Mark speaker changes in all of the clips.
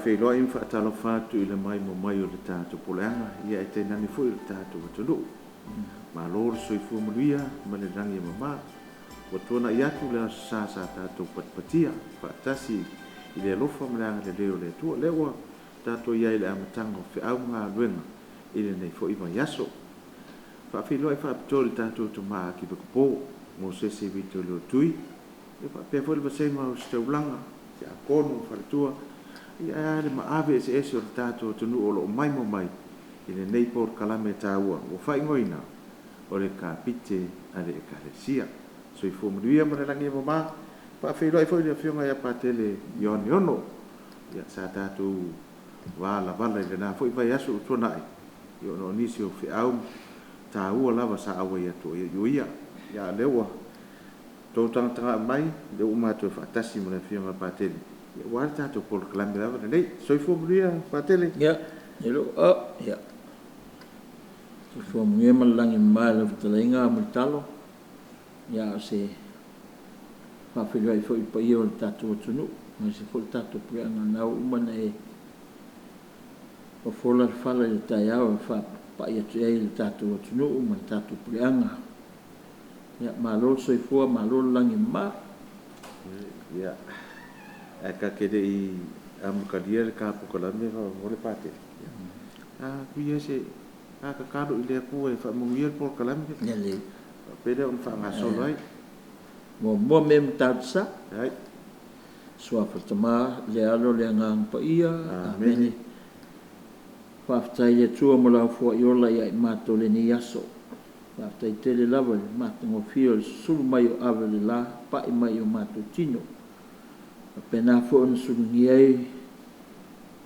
Speaker 1: Faafeiloai ma faatalofa atu i le maimoa mai o le tatou puleaga, ia ae tainane foi o le tatou atunuu. Malo le soifua manuia ma le lagi e mama. Ua tuanai atu le Aso Sa sa tatou patipatia faatasi i le alofa ma le agalelei o le Atua. Lea ua tatou i ai i le amataga o feau ma galuega i lenei foi vaiaso. Faafeiloai faapitoa i le tatou Tama Kivekupo, Mosese Vitolio Tui, ia faapea foi le vasega o Ositaulaga, Tiakono, Faletua, ia ae a le maave eseese o le tatou atunuu o lo o maimoa mai i lenei polokalame taua ua faaigoaina o le Kapite a le Ekalesia. Soifua manuia ma le lagi e mama. Faafeiloai foi i le Afioga ia Patele Ioane Ono, ia sa tatou valavala i lena foi vaiaso ua tuanai, ia ona o nisi o feau taua lava sa auai atu ai o ia. Ia a o lea ua outou tagatagai mai, o lea ua matou faatasi ma le Afioga ia Patele, ia aua le tatou polokalame lava lenei. Soifua manuia Patele.
Speaker 2: Ia, ia. Soifua manuia ma le lagi e mama i lau fetalaiga Mulitalo. Ia, a o se faafeiloai foi i le paia o le tatou atunuu, aemaise foi le tatou puleaga, o lena ua uma ona e fofola le fala i le taeao e faapai atu i ai i le tatou atunuu ma le tatou puleaga. Ia, malo le soifua, malo le lagi e mama.
Speaker 1: Ia, ae ta te le i amatalia le ta polokalame faamolemole Patele, a tuu ia se ta tatalo i le Atua e faamanuia le polokalame,
Speaker 2: Lelei.
Speaker 1: faapea lea ona faagasolo ai.
Speaker 2: Muamua mea Matautu Sa.
Speaker 1: Ai.
Speaker 2: Suafa le Tama, le Alo, le Agaga Paia.
Speaker 1: Amene.
Speaker 2: Amene. Faafetai i le Atua mo lau foai ola ia i matou i lenei aso. Faafetai tele lava i le matagofie o le susulu mai o ave o le la, pa'i mai i o matou tino. Faapena foi ona sulugia ai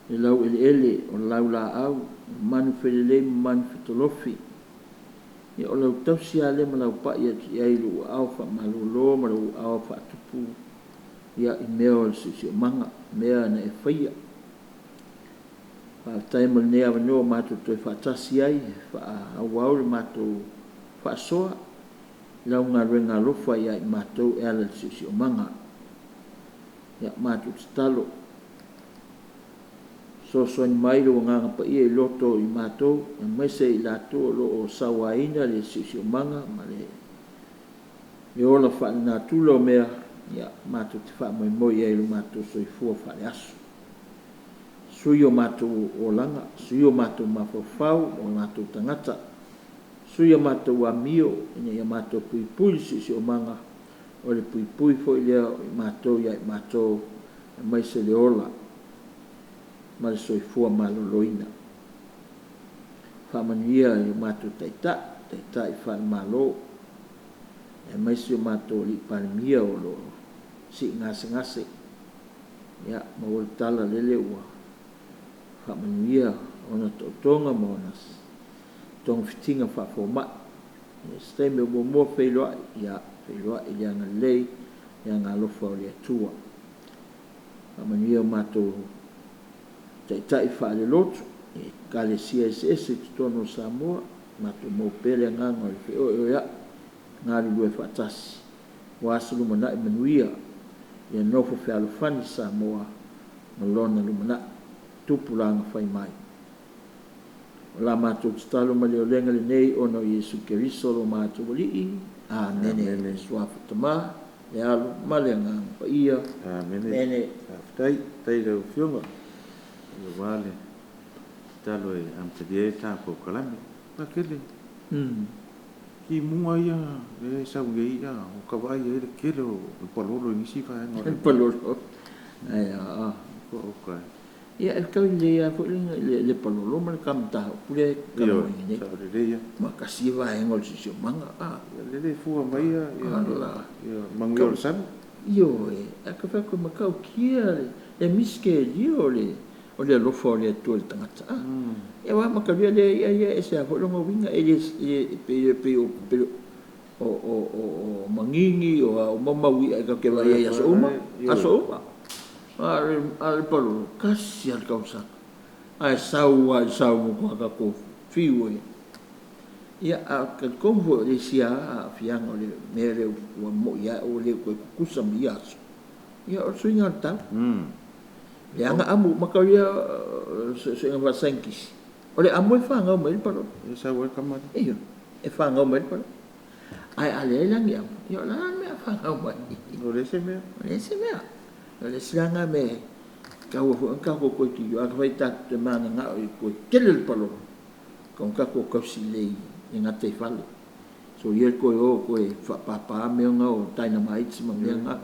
Speaker 2: le laueleele o laulaau, o manu felelei ma manu fetolofi. Ia o lau tausi lava lea ma lau pa'i atu i ai i lou aao faamalolo ma lou aao faatupu ia i mea o le siosiomaga, mea na e faia. Faafetai mo lenei avanoa ua matou toe faatasi ai e faaauau le matou faasoa i lau galuega alofa ia i matou e ala i le siosiomaga. Ia, matou tatalo, fesoasoani mai lou Agaga Paia i loto o i matou, aemaise i latou o lo o sauaina le siosiomaga ma le ola faalenatura o mea, ia, matou te faamoemoe i ai i lo matou soifua faaleaso. Sui o matou olaga, sui o matou mafaufau ma o matou tagata, sui a matou amio ina ia matou puipui le siosiomaga, o le puipui foi lea o i matou ia i matou, aemaise le ola ma le soifua maloloina. Faamanuia i o matou taitai, taitai faale-Malo, aemaise o matou alii Palemia o lo o sii gasegase. Ia, maua le tala lele ua faamanuia ona tootoga ma ona togafitiga faafomai. Ia, se taimi o muamua feiloai, ia feiloai i le agalelei, le agaalofa o le Atua. Faamanuia o matou taitai faalelotu i Ekalesia eseese i totonu o Samoa, matou maua pea le agaga o le feoeoea'i, galulue faatasi aua se lumanai manuia, ia nofo fealofani Samoa ma lona lumanai, tupulaga fai mai. O la matou tatalo ma le olega lenei ona o Iesu Keriso lo matou Alii. Amene.
Speaker 1: Amene.
Speaker 2: Suafa Tama, le Alo ma le Agaga Paia.
Speaker 1: Amene.
Speaker 2: Amene.
Speaker 1: Faafetai, faafetai i lau Afioga aua le tatalo e amatalia ai le ta polokalame. Patele, timuga ia lea e sau nei, ua ta vaai ai le tele o le palolo i nisi vaega o le
Speaker 2: Palolo. Ai, a.
Speaker 1: Okay.
Speaker 2: Ia, e tau lelei lava foi le palolo ma le kamataupu lea e talanoaina nei.
Speaker 1: Sao lelei lava.
Speaker 2: Ma tasi vaega o le siosiomaga. A.
Speaker 1: Lele e fua mai ia
Speaker 2: Ala.
Speaker 1: ia manuia o le sami.
Speaker 2: Ioe, ae ka fai atu e matautia le misikelia o le alofa o le Atua i le tagata. A. Ia aua matalia lea ia ia e ese lava foi lona uiga, e le e pei o o manini o a uma mau i'a e tatou te vaai ai i aso uma, aso uma. A o le palolo, tasi lava le tausaga, ae sau lava i le sau matua tatou fiu e. Ia, ae ou te talitonu foi o le isi lava aafiaga o le mea lea ua mo'i lava ua le toe tutusa ma ia aso, ia o le suiga o le tau. Leaga amu makau ia suesuega faasaienitisi, o le amu e fagau mai ai le palolo.
Speaker 1: E sau ai le tama lea.
Speaker 2: Ioe, e fagau mai ai le palolo. Ae a leai la ni amu, ia o le a la le mea a fagau mai?
Speaker 1: O le isi mea.
Speaker 2: O le isi mea. O le isi la lena mea e taua foi ona tatou toe tilotilo, afai tatou te mananao e toe tele le palolo, tatau ona tatou tausi lelei i le gataifale. Soia le toe o toe faapapa mea na o dynamites ma mea na,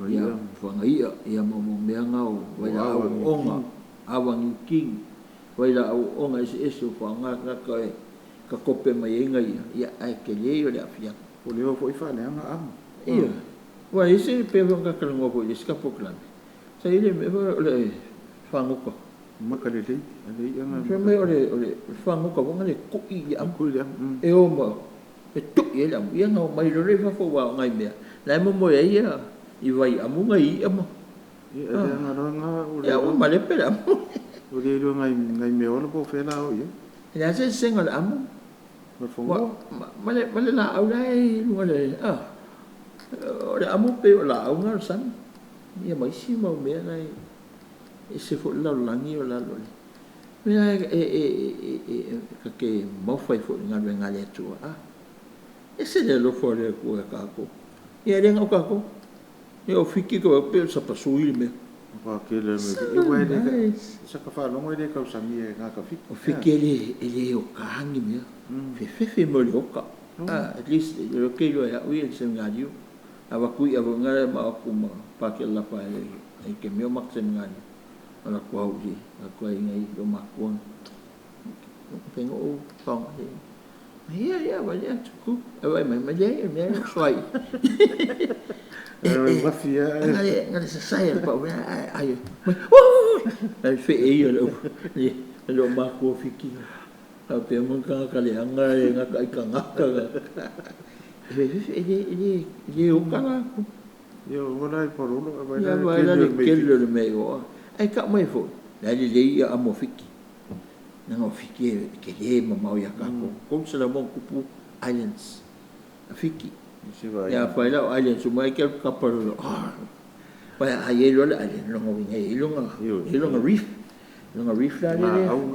Speaker 2: ia fagaia ia ma mea na o vailaau oona, ava niutini, vailaau oona eseese o faaaoga tagata e tatope mai ai na ia, ia ae tele ia o le aafiaga.
Speaker 1: Ua leva foi faaleaga ava.
Speaker 2: Ioe. Aua e i ai se, pei foi ona ta talanoa foi i le isi ta polokalame, sa i ai le mea foi lea o le fagota.
Speaker 1: Maka lelei, le i'a na.
Speaker 2: Fai mai o le fagota foi lea e tui i le amu.
Speaker 1: Tui i le amu.
Speaker 2: E o ma e tui ai le amu, ia ona omai loa lea i fafo aua o nai mea la e momoe ai ia i vaiamu nai i'a ma.
Speaker 1: Ia e leaga loa na ua le
Speaker 2: Ia ua malepe le amu.
Speaker 1: Ua le iloa nai mea ola po o fea la o i ai.
Speaker 2: E leai se eseesega o le amu
Speaker 1: Ma le fanua.
Speaker 2: Ma le laau la e i luga o le, o le amu pei o laau na o le sami. Ia ma isi mau mea la e ese foi le lalolagi o lalo i le mea e ta te maofa ai foi i le galuega a le Atua. A ese le alofa o le Atua ia tatou. Ia e le na o tatou. Ia o Fiti e pei o le sapasui le mea.
Speaker 1: Matua tele o mea. Ia aua e le, sa ta faalogo e le tausamia e tagata Fiti.
Speaker 2: O Fiti e le oka ni mea. Fefefe mai o le oka. At least o lea ou te iloa e au ia i le seminariu. Avatu i'a foi na ma o atu ma Pakele Lafaele i le taimi o matou seminariu. O latou au i latou aiga i lou matua. Mafai ona ou faaaoga le ia ia vaai atu e vaai mai leai o le mea e oso ai.
Speaker 1: Mafi a.
Speaker 2: Na le sasae le pau ai ai mai. Ai fe e ia le le lou matua Fiti. A pe mo ka leaga e ngaka i kangaka. E le e le o kala.
Speaker 1: Ia o la i parolo vai
Speaker 2: la. Vai la le kele le mea o. Ai ka mai fo. La le le ia amo Fiti. Nanga o Fiti e ke le mamao ia tatou. Kou se la mo kupu islands. A Fiti. Ia fai la o islands mai ke ka parolo. Vai ai e lo le island longa winga e longa. E longa reef. Longa reef la le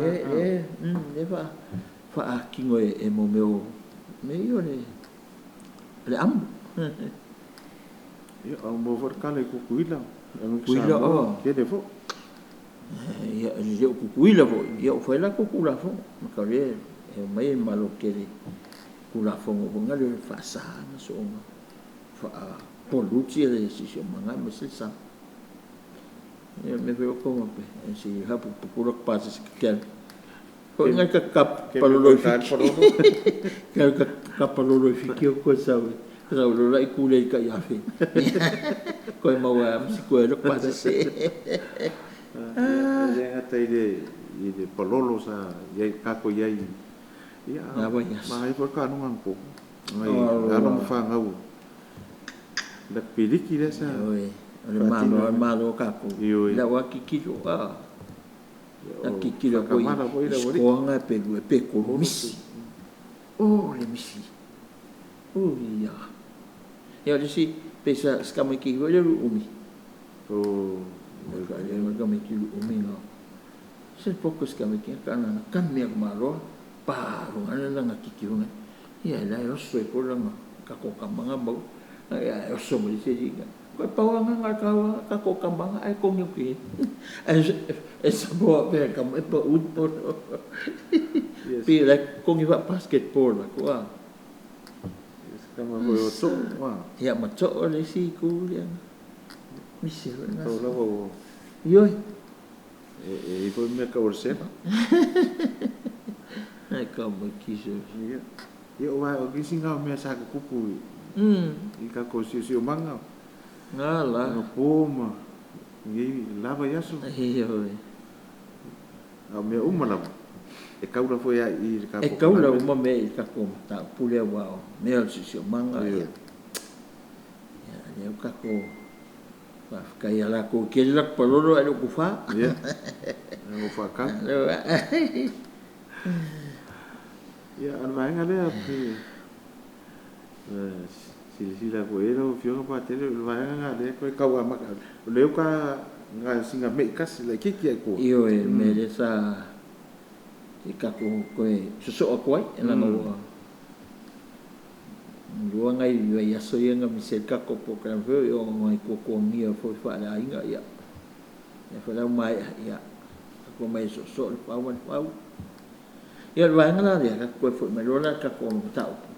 Speaker 2: le le le fa fa kingo e mo meo me io le le amu.
Speaker 1: Ia au mo foi kala i Kukuila.
Speaker 2: Kukuila o.
Speaker 1: Tele foi.
Speaker 2: Ia le o Kukuila foi. Ia o fai la ko kulafono. Ma ka le e mai e malo kele kulafono foi nga le faasa na soonga. Fa poluti le sisi o manga ma se sa. Ia me foi o konga pe. E si hapu pukula pa se ke. Ko inga ka kap palolo i fiki. Ka ka kap palolo i fiki o ko sa. Sa o la i kule i ka ia fe. Ko e maua am si ko e lo pa se.
Speaker 1: Ah, le ngata i le palolo sa ia kako ia i. Ia ma ai foi ka nonga ko. Ngai alo ma whangau. La piliki le sa.
Speaker 2: Oi, o le malo ka ko. La wa kikilo a. La kikilo ko i skoanga pe lue pe ko misi. O le misi. O ia. Ia le si pesa skama ki le umi.
Speaker 1: O
Speaker 2: le ka me ki umi no. Se poco skama ki ka na kan me malo pa ro na na kiki nga. Ia la e oso e ko la ka ko ka manga mau. Ia e oso mo se diga. Ko pa wa nga ka wa ka ko ka manga ai ko ngi ki. E sa bo pe ka e pa ut po. Pi la ko ngi va basketball la ko a.
Speaker 1: Kama ko o to wa.
Speaker 2: Ia ma to le si ku ia. Misi na.
Speaker 1: Tau lava o.
Speaker 2: Ioi.
Speaker 1: E foi me ka o sema.
Speaker 2: Ai ka mo ki se.
Speaker 1: Ia. Ia o vai o kisi ngā mea sa ka kupu. I ka ko si o manga.
Speaker 2: Ngā la.
Speaker 1: Ngā pōma. Ngi lava iaso.
Speaker 2: Ioi.
Speaker 1: A mea uma lava. E kaula foi a i ka
Speaker 2: E kaula uma me i ka ko ta pule wa o mea o si o manga ia. Ia le o ka ko pa kai ala ko ke la palolo e ku fa.
Speaker 1: Ia. Ngo fa ka. Ia al vaenga lea pe silasila ko e lau afioga patele o le vaega lea koe tau amata o lea ka Nga singa me kasi la kiki ai ko.
Speaker 2: Ioe, mea lea sa i tatou toe sosoo atu ai, leaga ua lua nai vaiaso ia na misi ai le tatou program foi ona o nai tuatuagia foi faaleaiga, ia lea foi la ua maea, ia tatou omai e soosoo le fau ma le fau. Ia o le vaega la lea, tatou toe foi mai loa la i le tatou mataupu,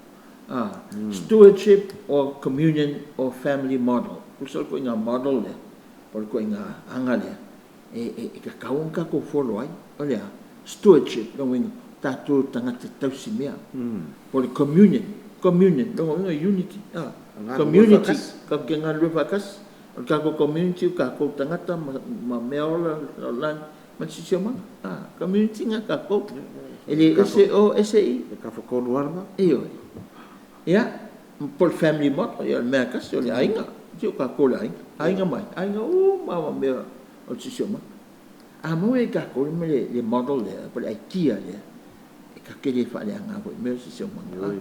Speaker 2: Stewardship or Communion or Family Model. Tusa o le ituaiga model lea, po o le ituaiga aga lea e tatau ona tatou follow ai, o le a? Stewardship, lona uiga, o tatou o tagata tausi mea. Po o le communion, communion, lona uiga unity, community, tatou te galulue faatasi. O le tatou community o tatou tagata ma mea ola o le lalolagi ma le siosiomaga. Community lena a tatou. E le ese o ese i.
Speaker 1: E tafatolu lava lena.
Speaker 2: Ioe. Ia, po o le family model, ia o le mea lava e tasi, o le aiga. Se o tatou o le aiga. Aiga ma ai? Aiga uma lava ma mea o le siosiomaga. A maua e tatou le model lea, po o le idea lea, e tatou te le faaleaga foi i mea o le siosiomaga.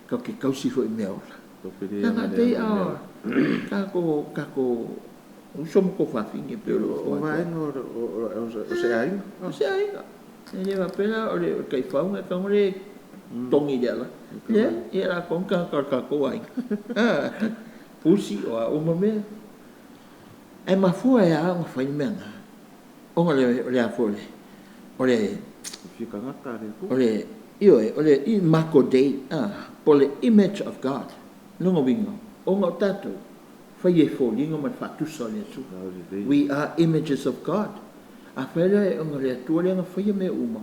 Speaker 2: Tatou te tausi foi i mea ola. Leaga e pei a tatou, tatou uso ma tuafafine e pei o le
Speaker 1: upu. O vaega o se aiga.
Speaker 2: O se aiga. E le faapea la o le taifau na tago le togi i le ala. Leai, ia latou ni tagata o le tatou aiga. Pusi, o a uma mea. Ae mafua e a ona fai le mea lena? Ona o le a foi o le
Speaker 1: Fia tagata le Atua.
Speaker 2: O le, ioe, o le imago Dei, po o le image of God. Lona uiga, ona o tatou, fai e foliga ma le faatusa o le Atua. We are images of God. Afai la e ona le Atua lea na faia mea uma,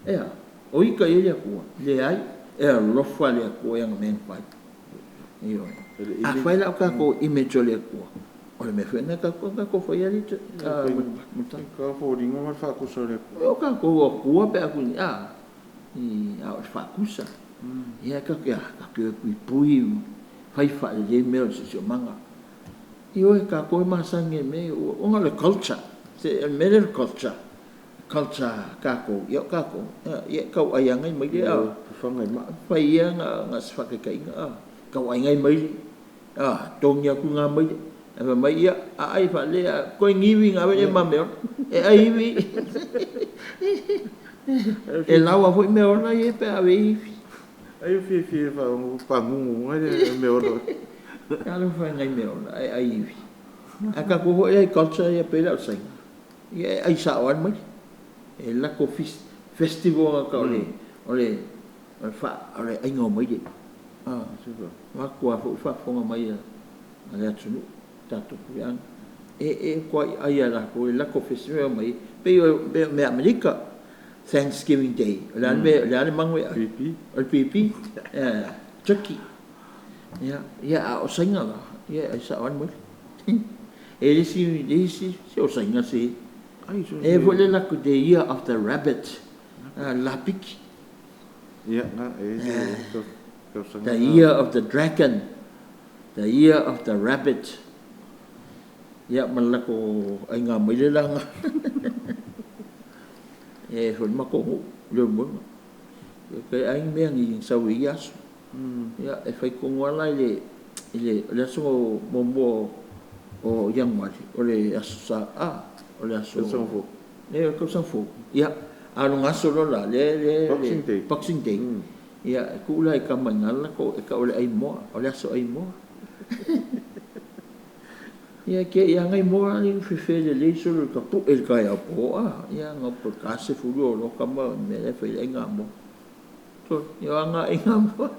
Speaker 2: e a? O ita i ai le Atua? Leai, e alofa le Atua i ana mea na fai. Ioe. Afai la o tatou image o le Atua, o le mea foi lena e tatou tatou faia le
Speaker 1: Ka foliga ma le faatusa o le Atua.
Speaker 2: O tatou o Atua pe a fai a a o le faatusa. Ia tatou te tatou te puipui fai faalelei mea o le siosiomaga. Ioe, tatou e masani i mea ia ona o le culture. Se o le mea lea o le culture, culture a tatou, ia o tatou, ia e tau ai lava nai maile a.
Speaker 1: Fafaga i maa.
Speaker 2: Fai ia na se faataitaiga a, tau ai nai maile, a, togi atu ngā maile. Ae fai mai, ia, a ai faalelei a koe nivi na ave lea ma mea ola. E ai ivi. E laua foi mea ola ia pe a ave ai ivi.
Speaker 1: Ai o fiafia e faagugu mai le mea ola.
Speaker 2: Talofa e nai mea ola ae ai ivi. Ae tatou foi la i culture ia pei la o le Saina, ia e ai sao lava le maile. E latou festival na tau o le o le o le aiga o maile. Vaeatu lava foi le faafofoga mai a le atunuu, tatou puleaga. E matua ai lava e latou i le latou festival e omai ai. Pei o mea Amerika, Thanksgiving Day, o le a le mea, o le a le manu e ai?
Speaker 1: Pipi.
Speaker 2: O le pipi, turkey. Ia, ia a o Saina la, ia e ai sao lava le maile. E le isi, le isi, se o Saina se. E foi le latou The Year of the Rabbit, lapiki.
Speaker 1: Ia, na, e se tausaga.
Speaker 2: The Year of the Dragon, The Year of the Rabbit. Ia, ma le latou aiga maile la na. E foi le matou nuu, Leulumoega. Ia, kai ai ni mea ni sau i ia aso. Ia, e fai tonu lava la i le, i le, o le aso muamua o Ianuari, o le aso Sa, a, o le aso.
Speaker 1: Tausaga fou.
Speaker 2: Le, o le tausaga fou. Ia, a o lona aso loa la, lea, lea.
Speaker 1: Boxing Day.
Speaker 2: Boxing Day. Ia, e tuu la i tama i ina le latou, e tau o le ai moa, o le aso ai moa. Ia, ke ia ngai moa ni fefe lelei solo i ka pu'e i le taeao po, a, ia, na po le 40 o loa tama o le mea lea e fai ai le aiga moa. Ia o aga aiga moa.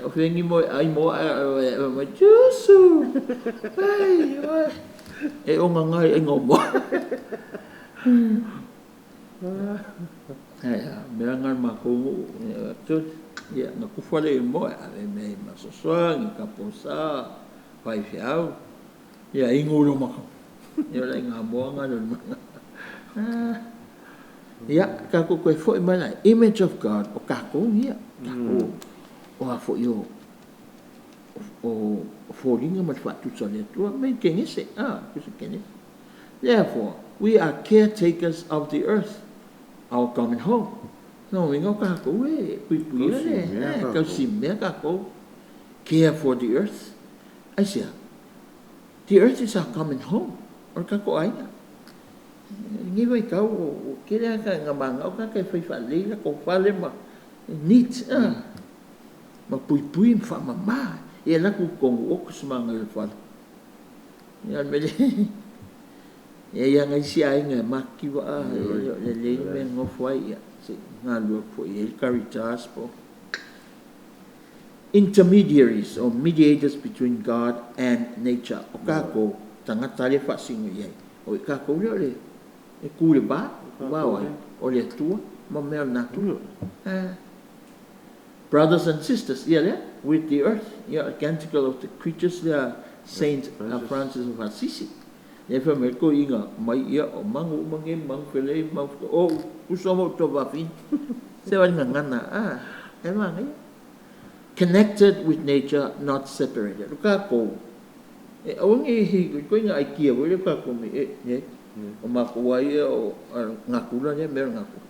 Speaker 2: O fea ni moa e ai moa ae fai mai, Tusu! Ai, oe! E ogaga i aiga o moa. Ae a, mea na a le matou nuu, ia, na tufa lea i moa e ave mea i masoasoa, ni taposa, faifeau, ia inu loa ma ia o le aiga moa na le Ia, tatou toe foi mai la, image of God, o tatou ia, tatou o a foi o foliga ma le faatusa o le Atua, mai Kenese, tusa Kenese. Therefore, we are caretakers of the earth, our common home. Lona uiga o tatou e puipuia le, tausimea tatou, care for the earth. Aisea? The earth is our common home. O le tatou aiga. I lenei vaitau ua tele lava ina mananao tagata e fai faalelei latou fale ma neat ma puipui ma faamama. Ia e alu atu i totonu, oka se manaia o le fale. Ia o le mea lea, e i ai lava nai isi aiga e matitiva a, e le o lelei le mea e nonofo ai, ia se i galulue atu foi i ai le Caritas po o intermediaries or mediators between God and nature. O tatou tagata lea e faasino i ai, o i tatou lea o le e tu i le va, va o ai? O le Atua ma mea o le natura. Brothers and sisters, ia lea, with the earth, ia o le Canticle of the Creatures lea Saint Francis of Assisi. Lea e fai mai ai le toeaina mai, ia o magu uma nei, magu felei, magu o ou uso ma ou tuafafine. Se o le gagana, a, e manaia. Connected with nature, not separated. O tatou, e aua ne i ituaiga aikia foi lea o tatou nei, e, leai. O matou lava ia o natura lea, mea o le natura.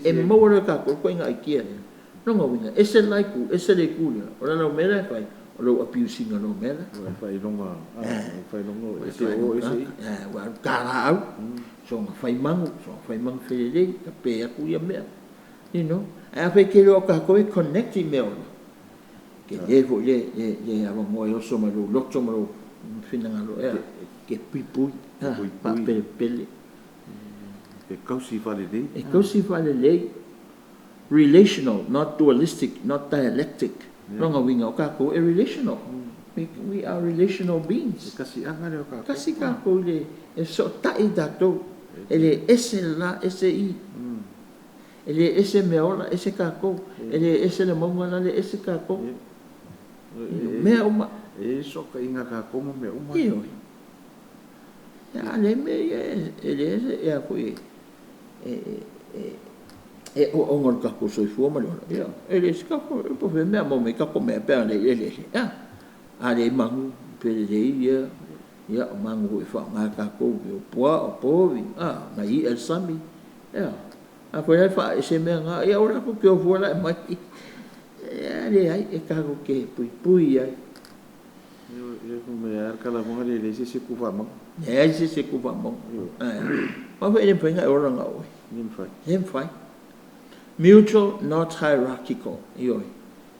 Speaker 2: E maua loa e tatou le ituaiga aikia lea. Lona uiga, ese le la itu, ese le itu lea, o le la mea la e fai, o lou abuse ina o lou mea la.
Speaker 1: Ua e faailoga, ua faailoga ese o ese i.
Speaker 2: Ua alu ta laau, soona fai magu, soona fai magu felelei, tape atu ia mea. You know? Ae afai e te iloa o tatou e connect i mea ola, tele foi le avanoa e oso mai lou loto ma lou finagalo e te puipui, faapelepele.
Speaker 1: E tausi faalelei.
Speaker 2: E tausi faalelei. Relational, not dualistic, not dialectic. Lona uiga o tatou e relational. We are relational beings.
Speaker 1: E tasi aga lea o tatou.
Speaker 2: Tasi tatou i le, e fesootai tatou. E le ese le la, ese i. E le ese mea ola, ese tatou. E le ese le mauga la le ese tatou. Mea uma.
Speaker 1: E sootaiga tatou ma mea uma.
Speaker 2: Ioe. A le mea ia e le ese e a foi e auauna o le tatou soifua ma le ola. Ia, e le ese tatou, e po o fea mea maua mai tatou mea pe a leai eleele. A, a leai manu, felelei ia, ia o manu foi e faaaoga e tatou, o puaa, o povi, a, nai i'a i le sami. Ia, a foi la e faaese mea na, ia aua la tou te o fua la e aumai. E leai, e tatou te puipui ai.
Speaker 1: E leai se isi e tu faamauga.
Speaker 2: Leai se isi e tu faamauga. Aua foi e le mafai ona e ola na o oe.
Speaker 1: Le mafai.
Speaker 2: Le mafai. Mutual, not hierarchical. Ioe.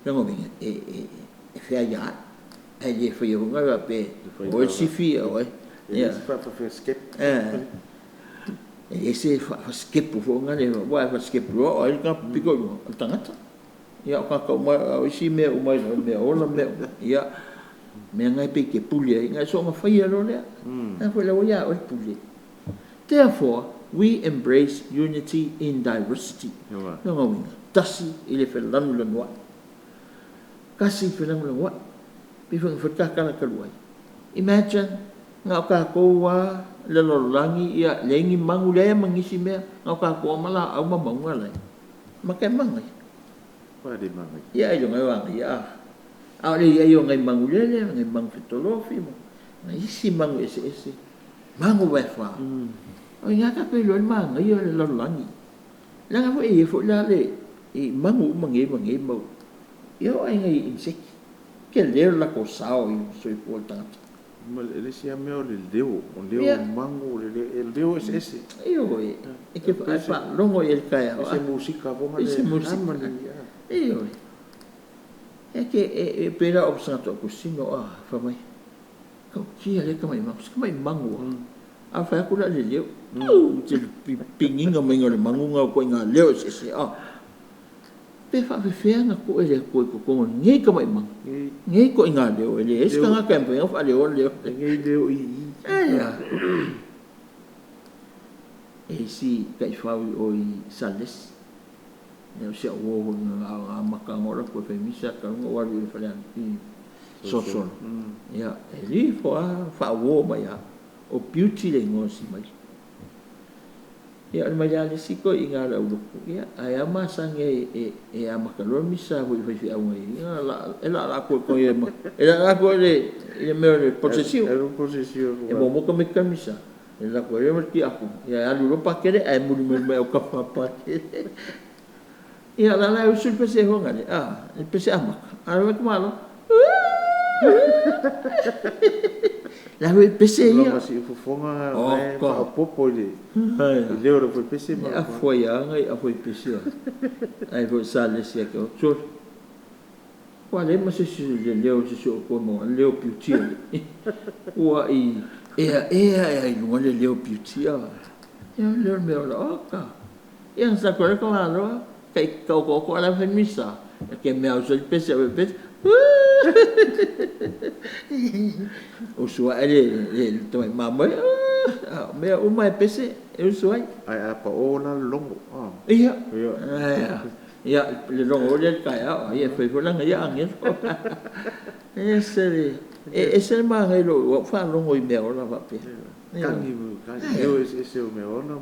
Speaker 2: Lona uiga, e feaiaai. Ae le faia foi na faapea o oe le sifi o oe.
Speaker 1: E le faafaasikepu.
Speaker 2: E le se faasikepu foi na le, aua a faasikepu loa o ai le tagata pito i luga? O le tagata. Ia o tagata uma, o isi mea uma, mea ola mea uma, ia, mea na e pei e te pule ai, na soona faia loa lea. A foi la ua ia oe le pule. Therefore, we embrace unity in diversity. Lona uiga, tasi i le felanulanuai. Tasi i le felanulanuai. Pei foi ona fai le ta tala talu ai. Imagine, na o tatou lava le lalolagi, ia, leai ni manu, leai ma nisi mea, na o tatou lava ma laau ma mauga la e. Mata e manaia.
Speaker 1: Le manaia.
Speaker 2: Ia ailoga e manaia, a. A o le i ai o nai manu lele, nai manu fetolofi, ma nai isi manu eseese, mago vaefa. O i ina tatou iloa ai le manaia o le lalolagi. Leaga foi e i ai foi la le i manu uma nei ma nei mau, ia oo lava i nai insect, tele le latou sao i le soifua o le tagata.
Speaker 1: Ma le isi lava mea o le leo, o leo o mago, o le leo eseese.
Speaker 2: Ioe, e te faalogo i ai i le taeao.
Speaker 1: E se musika foi
Speaker 2: E se musika. Ioe. E te e pei la o se tagata o kusino a fai mai, tautia lea tamai mago, se tamai mago a. A fai atu la le leo, te piniga mai o le magu na o ituaiga leo eseese a. Pe faafefea ona tuu e le Atua i totonu o lenei tamai mago, nei ituaiga leo, e leai se tagata e mafai ona faaleoa le leo.
Speaker 1: Lenei leo i i.
Speaker 2: Aia. E isi taifau i o i Salesi. Ia o si au uo foi na amata ona oo atu e fai misa talu ona ou alu i le fale i Sosolo. Ia, e alii ifo lava faauo mai lava. O Beauty le igoa o si maile. Ia o le maile a le isi toeaiina a le aulotu, ia ae a masani ai e amata loa le misa foi a faifeau ia e laalaa atu e e laalaa atu i le mea o le posesio. E muamua tamaiti ta misa, e alu atu ai ma le tiakono, ia e alu loa Pakele ae muli mai ma autafa o Pakele. Ia la la e usu le pese foi nale, a, le pese amata. A o le malo. Le alu e pese ia.
Speaker 1: Ma siufofoga e faaopoopo i le leo o le aufoepese ma.
Speaker 2: E afu ai lava nai aufoepese ai foi sa le isi ake o Sole. Ua leai ma se isi le leo o se isi o outou e maua ai le leo piutia lea. Ua i ea ea ea i luga le leo piutia. Ia o le leo o le mea ola, oka. Ia na sa koe ka malo, kai ka oko oko ala fai misa. Ke mea au soli pese au pese. Usu ae le le tamai mamoe. Mea uma e pese e usu ai.
Speaker 1: Ae a pao la le logo.
Speaker 2: Ia. Ia le logo lea i le taeao, ia e fai foi lana ia agelu. E ese le e ese le manaia i lou faalogo i mea ola faapea.
Speaker 1: Kagi, kagi, leo eseese o mea ola.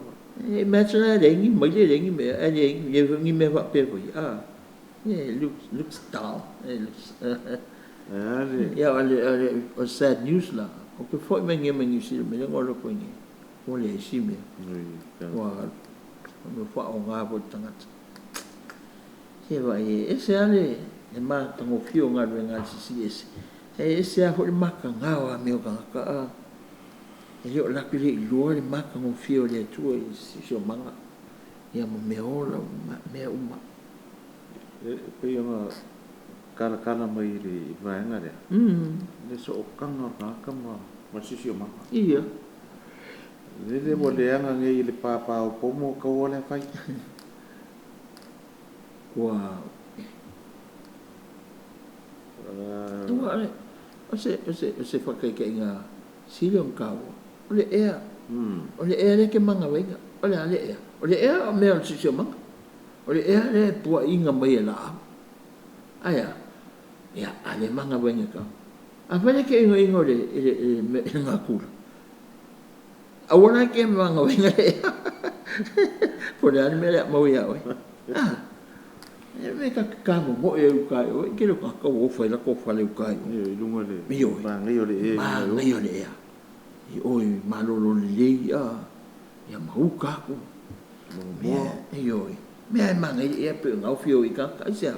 Speaker 2: Imagine e leai ni maile, leai ni mea, ae leai foi ni mea faapea foi. Yeah, looks dull. It looks Ia, o le sad news la, ou te foi mai nei mai Niu Sila mai le na alu atu ai nei, ua leai se mea. Ua faaaoga foi e le tagata. Se vaai e ese lava le matagofie o galuega a le Silisili Ese, ae ese lava foi le mataga o amio a tagata. E le o latou le iloa le matagofie o le Atua i le siosiomaga, ia ma mea ola ma mea uma.
Speaker 1: E pei ona talatala mai i le vaega lea, le sootaga o le tagata ma le siosiomaga.
Speaker 2: Ia.
Speaker 1: Lele ua leaga nei i le pāpā o pomo taua lea fai.
Speaker 2: Ua Ua o se o se o se faataitaiga sili ona taua, o le ea. O le ea lea e te magalaina. O le a le ea? O le ea o mea o le siosiomaga. O le ea lea e puaina mai e laau. Ae a? Ia, a le magalaina e kau. Afai e te inoino i le natura, aua la e te magalaina le ea. Po o le a le mea o le a maua ia oe. E mea ta te tamomoe ai i uta i o, e tele o tagata ua ofa ai latou fale i uta i o.
Speaker 1: I luga o le manaia o le ea.
Speaker 2: Manaia o le ea. I o i malolo lelei, ia ma uka aku. Mea, ioe. Mea e manaia le ea pei ona ofi i tagata. Aisea?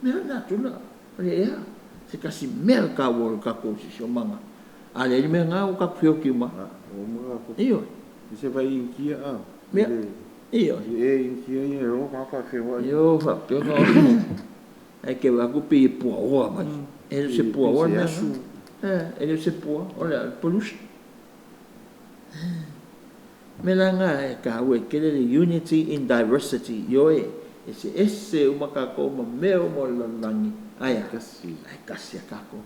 Speaker 2: Mea o le natura, o le ea. Se tasi mea taua o le tatou siosiomaga. A leai le mea lena ua tatou feoti uma. Ioe.
Speaker 1: Se vai Initia a.
Speaker 2: Mea. Ioe.
Speaker 1: E Initia ia e o ka feoai.
Speaker 2: Io faapea ona ae ke vaai atu pei e puaoa mai. E le o se puaoa le mea lena. E le o se pua, o le pollution. Mea la lena e taua e tele le unity in diversity. Ioe, eseese uma tatou ma mea uma o le lalolagi. Ae a? Ae tasi a tatou.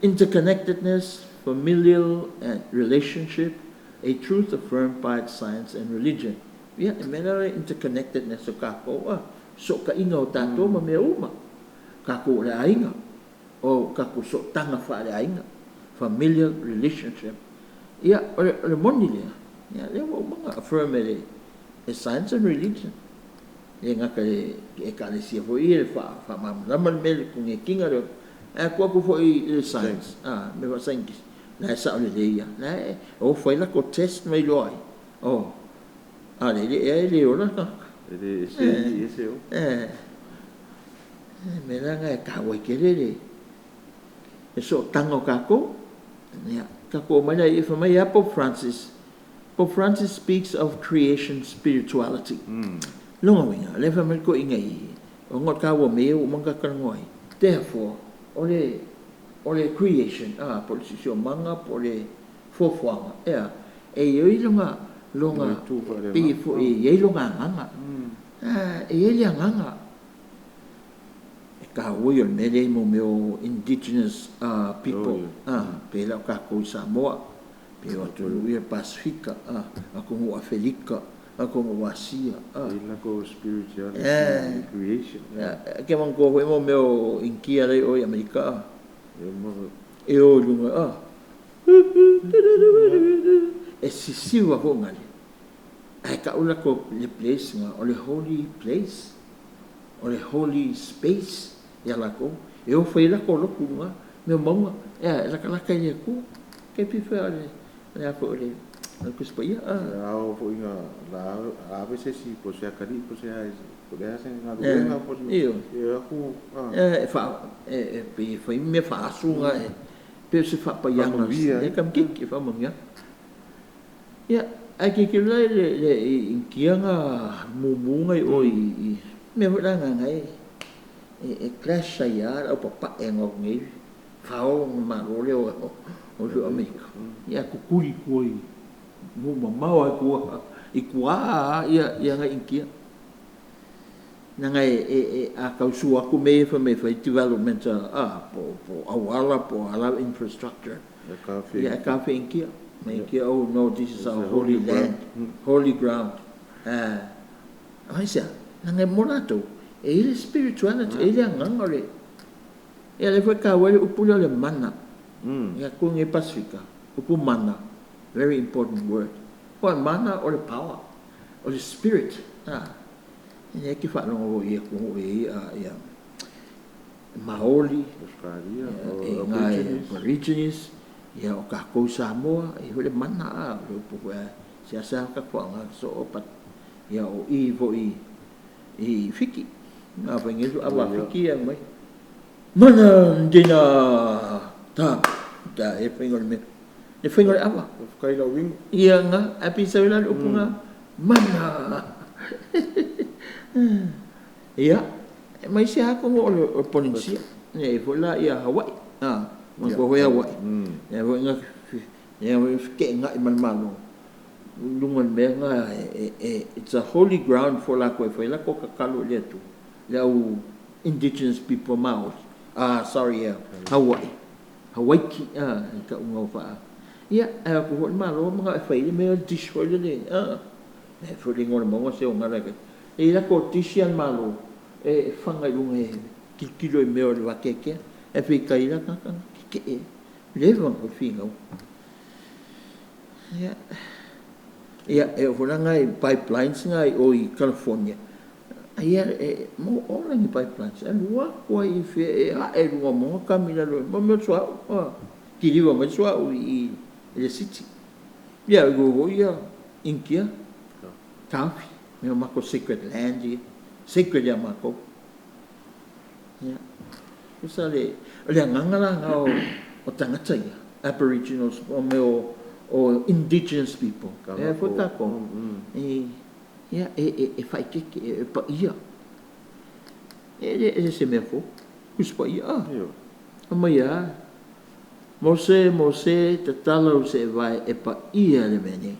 Speaker 2: Interconnectedness, familial and relationship, a truth affirmed by science and religion. Ia, e mea la le interconnectedness o tatou, a, sootaiga o tatou ma mea uma. Tatou o le aiga, o tatou sootaga faaleaiga, familial relationship. Ia, o le moni lea, ia, lea ua uma ona affirm e le science and religion. E gata i le ekalesia foi ia le faamalamalama le mea le connect-ina lea. Ae atu atu foi i le science, a, mea faa-scientist, la e sao lelei ia. La e o fai latou test ma iloa ai. Oh, a le le ea e le ola le tagata.
Speaker 1: E le ese i ese o.
Speaker 2: E mea la lena e taua ai tele le sootaga o tatou. Ia, tatou omai la i fai mai ia Pope Francis. Pope Francis speaks of creation spirituality. Lona uiga, lea fai mai le toeaina i i, ona o le taua mea ia ua uma ona tatou talanoa ai. Therefore, o le creation, a, po o le siosiomaga, po o le fuafuaga, ea, e i ai lona pei foi e i ai lona agaga. E i ai le agaga. E taua ia o le mea lea i mea o indigenous people, pei la o tatou i Samoa, pei o atunuu ia Pasifika, atunuu Afelika, atunuu Asia.
Speaker 1: E lakou spirituality creation.
Speaker 2: Ke manatua foi mo mea o Initia la i o i Amerika, e o i luga, a. E sisiu a foi ngale. Ae tau latou le place nga, o le holy place, o le holy space ia latou. E o fai latou lotu luga, mea mauga, ea, e latalata i le Atua. Ke fifea o le a foi o le Tusi Paia.
Speaker 1: Ao foi nga la ave se si po se akali po se ai po le ase nga luenga po se
Speaker 2: Io.
Speaker 1: e aku
Speaker 2: E fa e pe fai mea faasuga e Pei o se faapaiaga e kamikiki e faamanuiaga. Ia, ae tilotilo la i le Initia na mumu na i o i mea foi la na e e clash ai lava le aupapae na o atu nei fao le Malo lea o Amerika, ia tutuli i tua i nuu mamao lava i tua i tua lava nai Initia. Leaga e a tau sua atu mea ia fai mai e fai development a po o auala po o a lava infrastructure, ia e tafe Initia. Ma Initia, oh no, this is our holy land, holy ground. Aisea? Leaga mo latou, e i ai le spirituality, e i ai le agaga o le... Ia lea foi e taua ai le upu lea o le mana. Ia tu nei Pasefika, upu mana, very important word. O le mana o le power, o le spirit. E lea e te faalogo foi i atunuu e i ai ia Maori, e i ai Aborigines, ia o tatou i Samoa, e i ai foi le mana, o le upu foi a seasea tatou faaaoga soo, but ia o i foi i Fiti, a fai nei ava a Fiti ia mai, mana ndina ta, ta e faiga o le mea, le faiga o le ava.
Speaker 1: Faafetai lau uiga.
Speaker 2: Ia na, ae pei sau la le upu na, mana. Ia, ma isi lava atunuu o le Polenisia, e i ai foi la ia Hawaii, manatua foi Hawaii, lea foi na feteenai ma le Malo i luga o le mea lena, it's a holy ground for latou e fai ai latou tatalo i le Atua, le au indigenous people Maori, sorry, Hawaii, Hawaiki, i tauga o faa... Ia, ae o atu foi le Malo manao e fai le mea le dish foi lele, e foi le igoa o le mauga se gala e i ai latou dish a le Malo e faga i luga e tilotilo i mea o le vateatea, ae fia i tai la tagata na tetee, leva ona toe finau. Ia, ia e oo foi la nai pipelines na i o i California, ia e mo ola ni pipelines, e alu atu lava i fea e ae i luga o mauga kami i lalo, mo mea o le suauu, kiliva mai le suauu i le city. Ia, e foi ia Initia, taofi, mea o matou sacred land ia, sacred ia matou. Ia, tusa le, o le agaga la lena o tagata ia, aboriginals, o mea o indigenous people, e foi tatou, ia, e faaeteete, e paia. E le se mea fou, Tusi Paia, a, aumai lava, Mose, Mose, tatala ou seevae e paia le mea nei.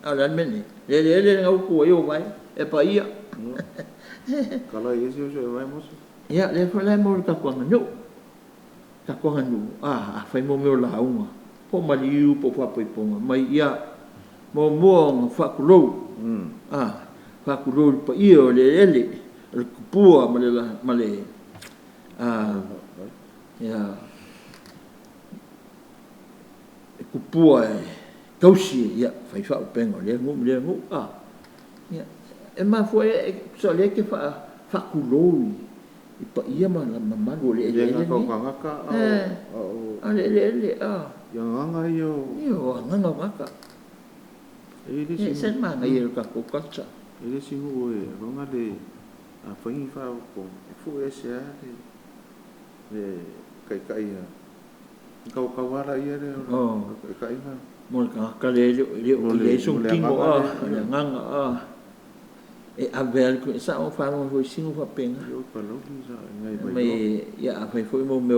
Speaker 2: A o le a le mea nei? Le eleele lena ua tu ai ou vae, e paia.
Speaker 1: Kala i ese o seevae, Mose.
Speaker 2: Ia, lea foi la e maua i le tatou aganuu. Tatou aganuu, a fai mo mea o lauga, po o maliu po o faaipoipoga, mai ia, muamua ona faatulou, faatulou i le paia o le eleele, o le tupua ma le, ma le, ia, e tupua e tausi, ia, fai faaupega o lea nuu ma lea nuu, Ia, e mafua e, tusa o lea e te faatulou i paia ma mamalu o le eleele
Speaker 1: lenei. O tagata,
Speaker 2: a o le eleele,
Speaker 1: Ia agaga ia o...
Speaker 2: Ia, o agaga o tagata.
Speaker 1: E le
Speaker 2: E ese le manaia o le tatou culture.
Speaker 1: E le isi nuu e vaga le a fai ni faaopoopoga, e fue ese lava le taitai a tautau lava ia lea o le taitaiga.
Speaker 2: Mo le tagata lea e le o i ai sona tino, o le agaga, e ave lava le... Sa ou faalogo foi i sinu faapena.
Speaker 1: Io Palauli sa ngai
Speaker 2: mai. Mai, ia, a fai foi mo mea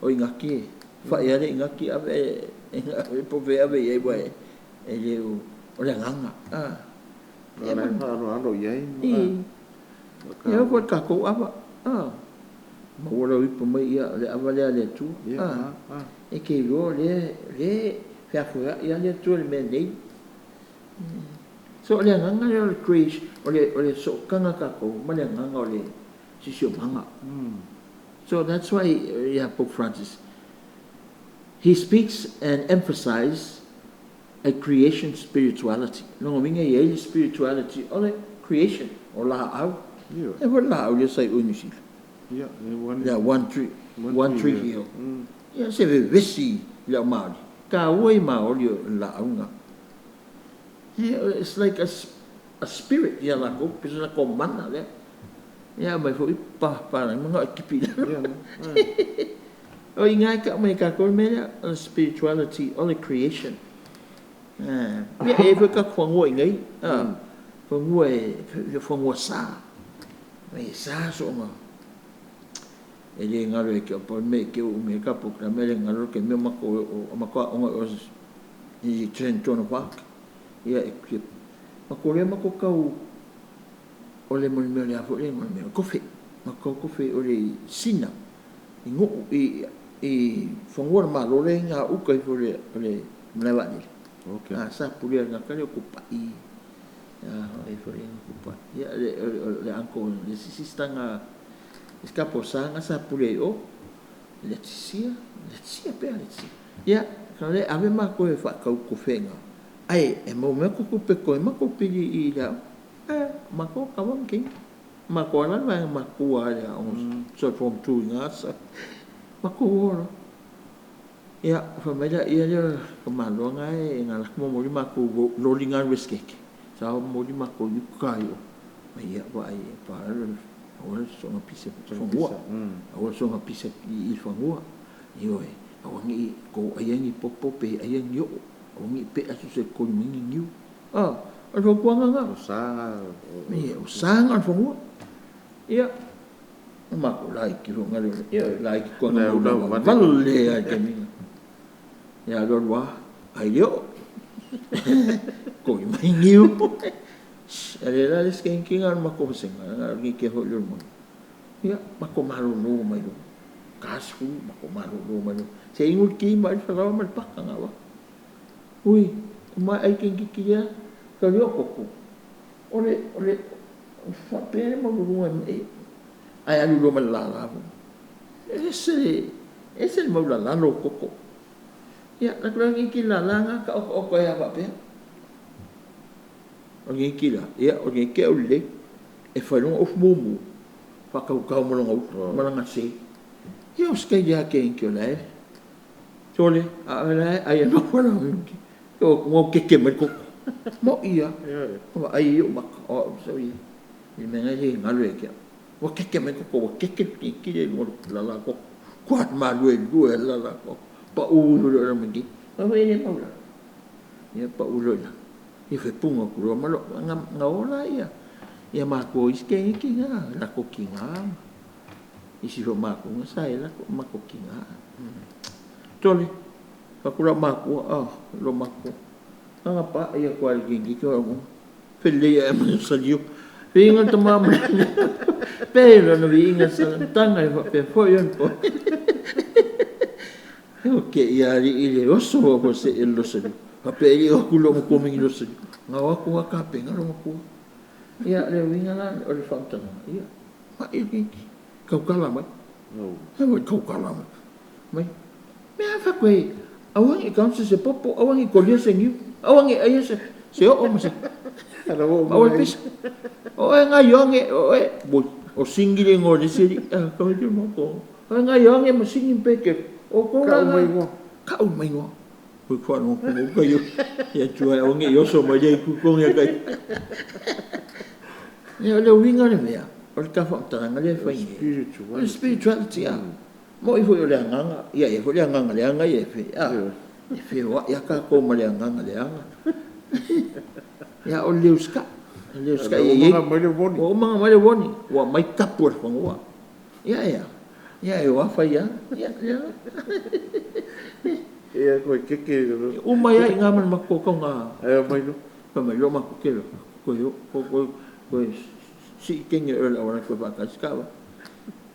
Speaker 2: o inaki, e fai lava le inaki ave e po o fea ave i ai, aua e le o o le agaga.
Speaker 1: O la e faaaloalo i ai.
Speaker 2: Ia foi le tatou ava. Maua lau ipu mai ia o le ava lea a le Atua. E te iloa o lea e feafoeai lava le Atua i le mea nei. So o le agaga lea o le creation, o le sootaga tatou ma le agaga o le siosiomaga. So that's why, yeah, Pope Francis, he speaks and emphasizes a creation spirituality. Lona uiga e i ai le spirituality o le creation, o laau. E foi le laau lea sa i o i Niu Sila.
Speaker 1: Ia,
Speaker 2: le One Tree, One Tree Hill. Ia, se vevesi i le au Maori. Taua i Maori o le laau lena. It's like a spirit ia latou, pei se latou mana lea. Ia, aumai foi pa, pa, manao e tipi i lalo. O i ina e tau mai e tatou le mea lea, o le spirituality o le creation. Ia, e i ai foi tatou fanua i inei, fanua e fanua sa, e sa soona. E le galo ia te au, pau le mea i te i ua umi ai le ta polokalame, e le galo le taimi o matou aooga i o i Trentona Park. Ia, e matou lea matou tau o le mea o le a foi le igoa o le mea, o le kofe. Matou tau kofe o le Sina i Nuu, i fanua o le Malo lea e i gauta ifo o le malae vaalele. Sa pulea e le tagata lea o Tupai, o ai foi le igoa Tupai. Ia, o le uncle o le isi sister na, le isi taposa na sa pule i o, Letisia, Letisia pe a Letisia. Ia, o lea e ave matou e faatau tofe i ina, ae e maua mai a matou tupe e totogi ai matou pili i le aoga. Ae o matou o tama ma teine. Matou lava la le vaega matutua i le aoga so le form 2 i na sa. Matou o loa. Ia, fai mai lea lea o le tamaloa na e na alu atu momoli matou loli na i Westgate. Sa momoli matou i uka i o. Ia, vaai e pa aua le soona pisa i fanua. Aua le soona pisa i fanua. Ioe, aua ne i tou aia ni popo pe aia ni oo. Aua ne i pea so o se koli mai ni niu. O le fautuaga lena.
Speaker 1: O sa na.
Speaker 2: O sa na o le fanua. Ia, o matou laiti foi na lea. Ia, laiti toga vale lava i le taimi na. Ia, alu alu lava, ai le oo. Koli mai niu. E le la le isi keiki na o le matou vasega, na o le keiki foi lea o le Manu. Ia, matou malolo mai loa. 40, matou malolo mai loa. Se inu le ti ma ai le falaoa ma le paka na avatu. Ui, ma ai keiki lea, ka leo koko. O le, o le, faapea le maululuga e ae alu loa ma le lala foi. E ese, ese le maulalalo o koko. Ia, la ku la keiki lala na ka oko oko e a faapea. O le keiki la, ia, o le keiki au lelei. E fai lona ufu mumu, faatautau ma lona utu, ma lana se. Ia o se ia keiki o la e. Sole, a o la e ai e noho la keiki. O ngau keke mai koko. Mo ia, o ai o maka, o au sa ia. I le mea na le galo ia te au. Ua keke mai koko, ua keke le keiki le luga o le lala koko. Kua malu e lua e lala koko. Pa u i le mangi. Ma foi le maula. Ia pa u lo ila. Ia fe punga ku lo malo nga nga ola ia. Ia ma ko iske ki nga la ko ki nga. Isi fo ma ko nga sa e la ko ma ko ki nga. Tole. Pa ku la ma ko ah lo ma ko. Nga pa ia ko al ki ki ko. Fele ia ma sa liu. Vinga te mama. Pēra na vinga sa tanga i whapea foi on po. O ke ia ari i le oso o ko se e losa liu. Whapea i o kulo mo komingi losa liu. Ngā wako wa kape, ngā rongo kua. Ia, le winga la, o le whautanga. Ia, ma i ki, kaukala mai. He wai kaukala mai. Mai, mea whakoe, awangi kaunse se popo, awangi kolia se niu, awangi aia se, se o o ma se. Awa pisa. O e ngā ioange, o e, boi, o singi le ngō le seri, a ka hoi mo ko. O e ngā ioange ma singi peke, o ko
Speaker 1: Ka mai ngoa.
Speaker 2: Ka u mai ngoa. Hui kwa no ko ka yo. Ia tua o nge yoso mai le ku ko nge kai. Ia le winga le mea, o le ka whautanga le whai.
Speaker 1: Spirituality.
Speaker 2: O le spirituality a. Mo i foi o le anganga, ia e foi le anganga le anga ia e fe. A, e fe wa ia ka ko ma le anganga le anga. Ia o le uska. Le uska
Speaker 1: O
Speaker 2: ia
Speaker 1: manga mai le woni.
Speaker 2: O manga mai le woni. Ua mai tapu le whangoa. Ia ia. Ia e wa whai ia. Ia ia.
Speaker 1: Ia koe keke.
Speaker 2: O mai ai ngā mana mako kau ngā.
Speaker 1: Ai mai no.
Speaker 2: Pa mai lo mako kelo. Ko yo ko ko ko si kenge o la wala ko ba ka skawa.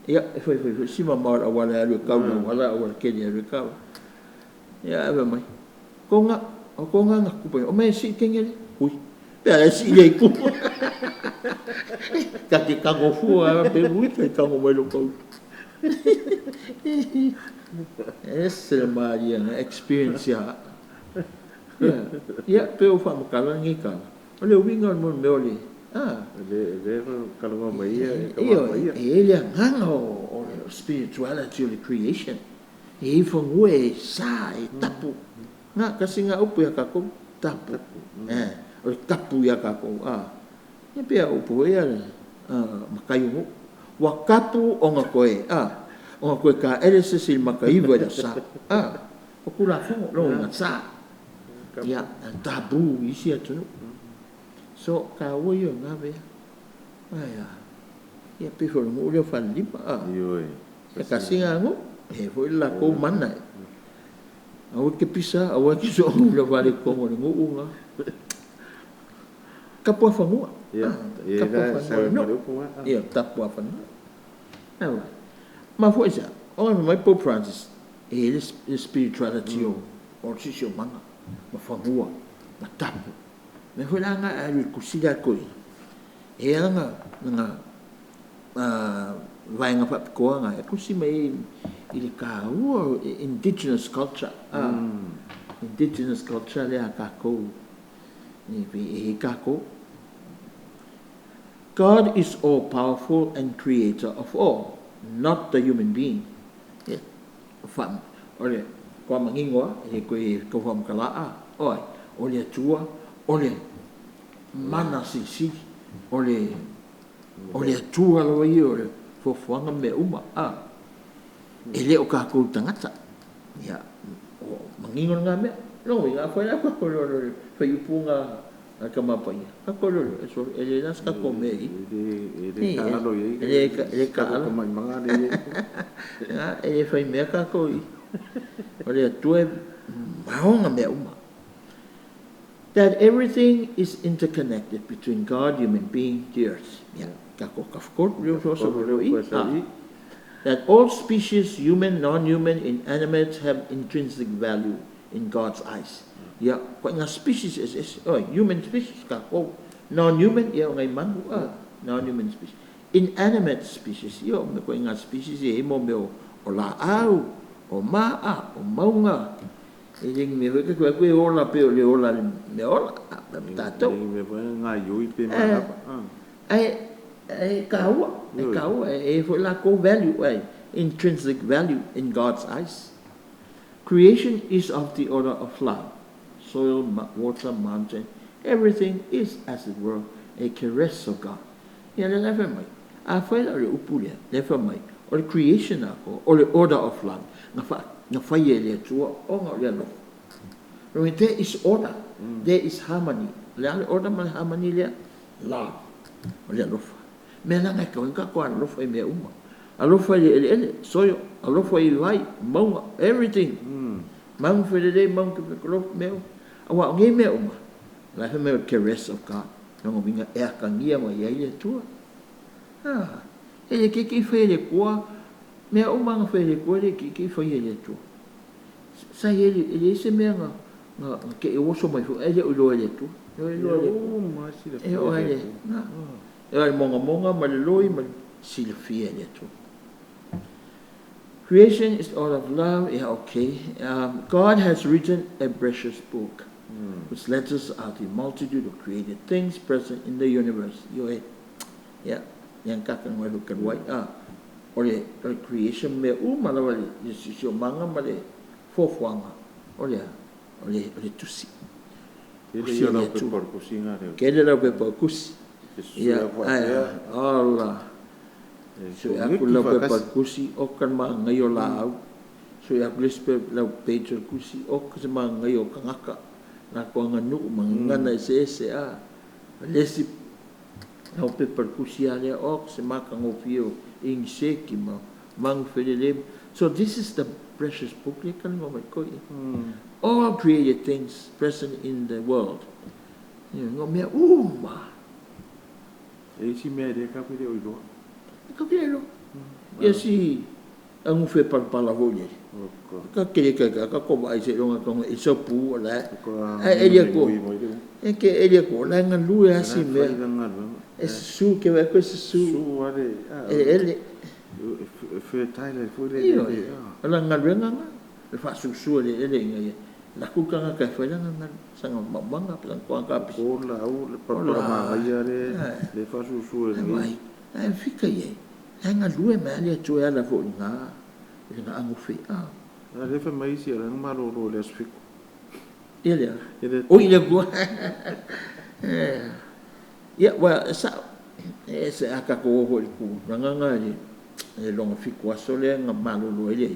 Speaker 2: Ia e foi foi foi si mama o wala alu kau na wala wala kenya alu kau. Ia e mai. Ko ngā o ko ngā ngā kupa. O mai si kenge le. Ui. Pe ala si le kupa. Ka te kango fua pe ui te kango mai lo kau. Ese le maria na experience ia. Ia, ia pe o whamakala ngi kala. O le winga o mo me ole. Ah.
Speaker 1: Le le kalama mai ia, e
Speaker 2: Ia,
Speaker 1: kalama mai ia.
Speaker 2: e le anganga o le spirituality o le creation. E i whangua e sa, e tapu. Ngā, kasi ngā upu ia kākou, tapu. O le tapu ia kākou. Ah. Ia pea upu ia le, makai ungu. Wa kapu o ngā koe. Ah. Ona toe taele se isi i le mataiva i le Aso Sa. A, o Tulafono, lona uiga, sa. Ia, taboo i isi atunuu. So, taua ia o na mea. Ae a, ia pei foi o le nuu lea o Falelima, a.
Speaker 1: Ioe.
Speaker 2: E tasi lena nuu, e i ai foi le latou mana. Aua e te pisa, aua e te soona vale i totonu o le nuu lena. Tapuafanua.
Speaker 1: Ia,
Speaker 2: Tapuafanua. Ia, tapuafanua. Ae mafua i se a? Ona fai mai Pope Francis, e i ai le spirituality o le siosiomaga, ma fanua, ma tapu. Mea foi la na a e alu i le tusi lea a le toeaina, e i ai lava lana vaega faapitoa na e tusi mai ai i le taua o indigenous culture, indigenous culture lea a tatou e i ai tatou. God is all powerful and creator of all, not the human being. Ia, o le toa manino lava, e le toe tau faamatala, o ai? O le Atua, o le mana silisili, o le Atua lava ia o le foafoaga ma mea uma, e le o tatou tagata. Ia, o manino lena mea. Lona uiga, afai la tatou iloa loa le fuaiupu lena a le Tama Paia, tatou iloa loa, e sole, e leai la se tatou mea i i.
Speaker 1: E le taalo i ai.
Speaker 2: E le taalo. E le fai mea tatou i i. O le Atua e maona mea uma. That everything is interconnected between God, human being, the earth. Ia, tatou tafatolu lea ua soso mai loa i i. That all species, human, non-human, inanimate, have intrinsic value in God's eyes. Ia, ituaiga species eseese, oi, human species, tatou, non-human, ia o nai manu, non-human species. Inanimate species, ia o ituaiga species e i ai mo mea o laau, o maa, o mauga, e le ni mea foi ke atu e ola pei o le ola a le mea ola, a tatou.
Speaker 1: E le ni mea foi gaioi pe manava.
Speaker 2: Ae e taua, e taua, e i ai foi latou value, ai, intrinsic value in God's eyes. Creation is of the order of love. Soil, water, mountain, everything is, as it were, a caress of God. Ia lea la e fai mai, afai la o le upu lea, lea e fai mai, o le creation atoa, o le order of love, na fa, na faia e le Atua ona o le alofa. Lona uiga, there is order, there is harmony. O le a le order ma le harmony lea? Love, o le alofa. Mea la na e tatau ai ona tatou alolofa i mea uma. Alofa i le eleele, soil, alofa i vai, mauga, everything. Mauga felelei, mauga kolofu, mea uma. Aua o nei mea uma, o la e fai mai o le caress of God. Lona uiga e atagia mai ai le Atua. Ah, e le itiiti faia e le Atua, mea uma na faia e le Atua e le itiiti faia e le Atua. Sa i ai, e leai se mea na na te i oso mai foi ae le o iloa e le Atua. E iloa e le Atua. E oo lava i le, e oo lava i le mogamoga ma le loi ma le silafia e le Atua. Creation is all of love, yeah, okay. God has written a precious book, whose letters are the multitude of created things present in the universe. Ioe, ia, ia na tatou igoa ai foi talu ai, o le, o le creation mea uma lava le siosiomaga ma le foafoaga, o le a? O le, o le tusi.
Speaker 1: Tele ia o lau pepa o le tusiga lea.
Speaker 2: Tele lau pepa o le tusi. Ia, ae, ola. Sue aku le laupepa o le tusi, oka le manaia o laau. Sue aku le isi lau page o le tusi, oka se manaia o tagata, latou aganuu ma gagana eseese, a. O le isi laupepa o le tusi lava lea, oka se matagofie o iniseki ma manu felelei. So this is the precious book lea e talanoa mai koe i ai. All created things present in the world. Ioe, mea uma.
Speaker 1: E isi mea e le kau e le o iloa.
Speaker 2: E kau ke le iloa. Ia si agufe palapala foi lele. Ka kele ka ka ka ko vaai seiloga ka e sopu o la e eli atu. E ke eli atu o la e galue lava si mea. E susu ke vaai atu e susu.
Speaker 1: Susu lava le
Speaker 2: eleele.
Speaker 1: E fertile ai foi le
Speaker 2: eleele. O lana galuega lena, o le faasusu o le eleele ina ia laku le tagata e fai lana sana maumaga pe lana toga kapisi.
Speaker 1: O lau le palapala manaia lea e faasusu e lenei.
Speaker 2: Ae fika i ai, la e galue mai lava le Atua e ala foi i lena agufe.
Speaker 1: A lea fai mai isi o la e na malolo i le aso 7.
Speaker 2: Ia lea. Oi le Atua. Ia, ua sao. E ese a tatou o foi i le tulaga lena i le Le lona 7 aso lea na malolo ai le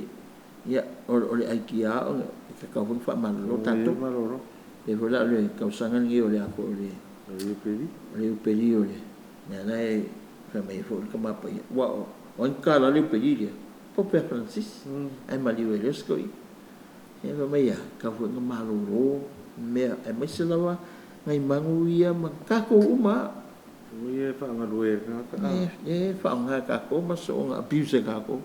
Speaker 2: ia o le aikia o e tatau foi ona faamalolo tatou. E pei foi la o le tausaga lenei o le a foi o le Iupeli o le mea la e fai mai ai foi le Tama Paia. Aua o ai na tatala le Iupeli lea? Pope Francis. Ae maliu ai loa si toeaina. Ia fai mai a, tatau foi ona malolo mea aemaise lava nai manu ia ma tatou uma lava.
Speaker 1: O ia e faagalue e tagata a.
Speaker 2: E faaaoga e tatou ma soona abuse e tatou.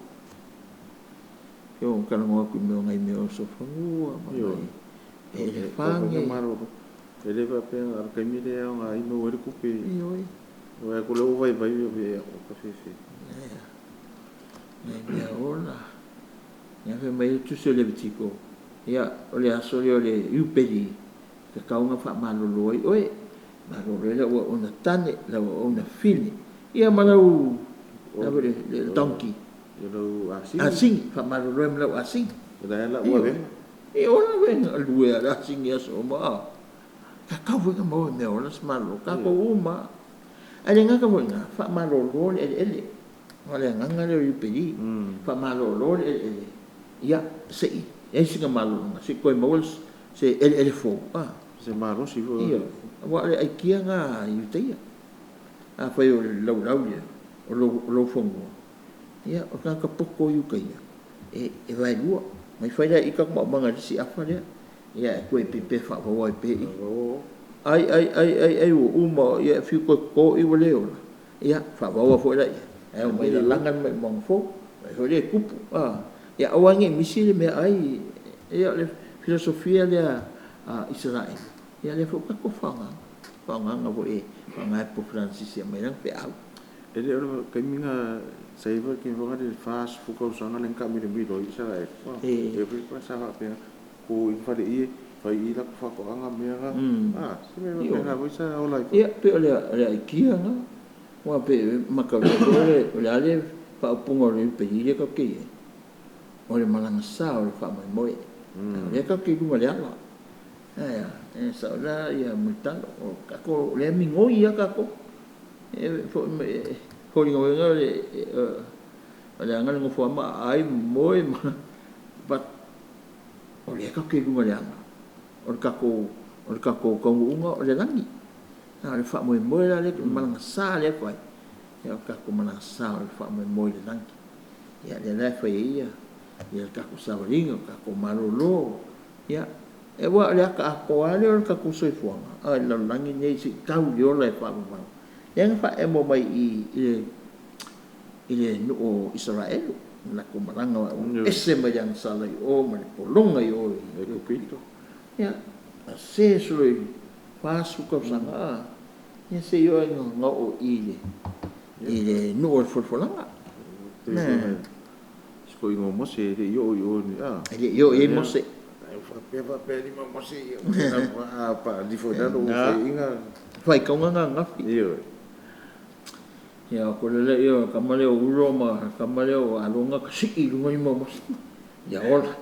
Speaker 2: E ono talanoa atu i mea o nai mea o sofanua ma nai elefane.
Speaker 1: E le faapea na o le taimi lea e aoga ai maua ai le tupe. Ioe. Aua o lea ua vaivai o ka fefe.
Speaker 2: Nai mea ola. Ia fai mai le Tusi o Levitiko, ia o le aso lea o le Iupeli, tatau ona faamalolo ai oe. Malolo ai lau auauna tane, lau auauna fine, ia ma lau le donkey.
Speaker 1: Lau asigi.
Speaker 2: Asigi, faamalolo ai ma lau asigi.
Speaker 1: O la e lau avega.
Speaker 2: E ola avega lue a le asigi aso uma a. Tatau foi ona maua i mea ola se malolo. Tatou uma. Ae le gata foi i lena, faamalolo le eleele. O le agaga lea o le Iupeli. Faamalolo le eleele. Ia, se i i ai sina malologa, se i toe maua se eleele fou.
Speaker 1: Se malosi foi.
Speaker 2: Ia, aua o le aikia lena a Iutaia. Afai o le laulau lea, o lou fanua, ia, o le tagata poto i uta ia, e vaelua. Mai fai la i i tatou maumaga i le isi afa lea. Ia, e toe pepe faavaoa ai pea i. Ai, ai, ai, ai, ai, ua uma, ia, e fiu toe toto i ua le ola. Ia, faavaoa foi la ia. Ae o mai lalaga le maimauga fou. Mai foi lea e tupu. Ia, aua nei misi le mea ai. Ia, o le filosofia lea a Isaraelu. Ia, lea foi ua tatou faaaogaina. Faaaogaina foi e faaaoga e Pope Francis e aumai lana feau.
Speaker 1: E le o le taimi na sa i ai foi le taimi foi lea 40 tausaga lea na taamilomilo ai Isaraelu. E pei sa faapea o i fale i fai i latou faatoaga mea na. Se mea faapena foi sa ola ai foi.
Speaker 2: Ia, pei o le aikia na. Aua pei mataulia foi o le a le faaupuga o le Iupeli lea tatou te i ai. O le malaga sa o le faamoemoe. O lea tatou te i luga o le ala. E sao la ia Mulitalo. O tatou, o lea e migoi lava tatou. E foliga mai o le aga le nofo ma aai moe ma but o lea tatou te i luga o le ala. O le tatou taunuuga o le lagi. O le faamoemoe la lea, malaga sa lea fai. Ia o le tatou malaga sa o le faamoemoe i le lagi. Ia lea la e fai ai ia le tatou savaliga, o le tatou malolo. Ia, e aua o le ata atoa lea o le tatou soifuaga, a le lalolagi lenei se i tau i le ola e faavavau. Lea na faaemo mai i le nuu o Isaraelu, na latou malaga ese mai le agasala i o ma le pologa i o i Ekipito. Ia, a se solo i 40 tausaga, ia se i oo ina oo i le nuu o le folafolaga.
Speaker 1: Siko ingo Mose e le i oo i o ni a.
Speaker 2: E le i oo i ai Mose.
Speaker 1: Faapea lima Mose ia a pa di fo lalo inga
Speaker 2: faitauga na gafi.
Speaker 1: Ioe.
Speaker 2: Ia ko le ia kama le ulo ma kama le o alonga ka sii lunga lima Mose. Ia ola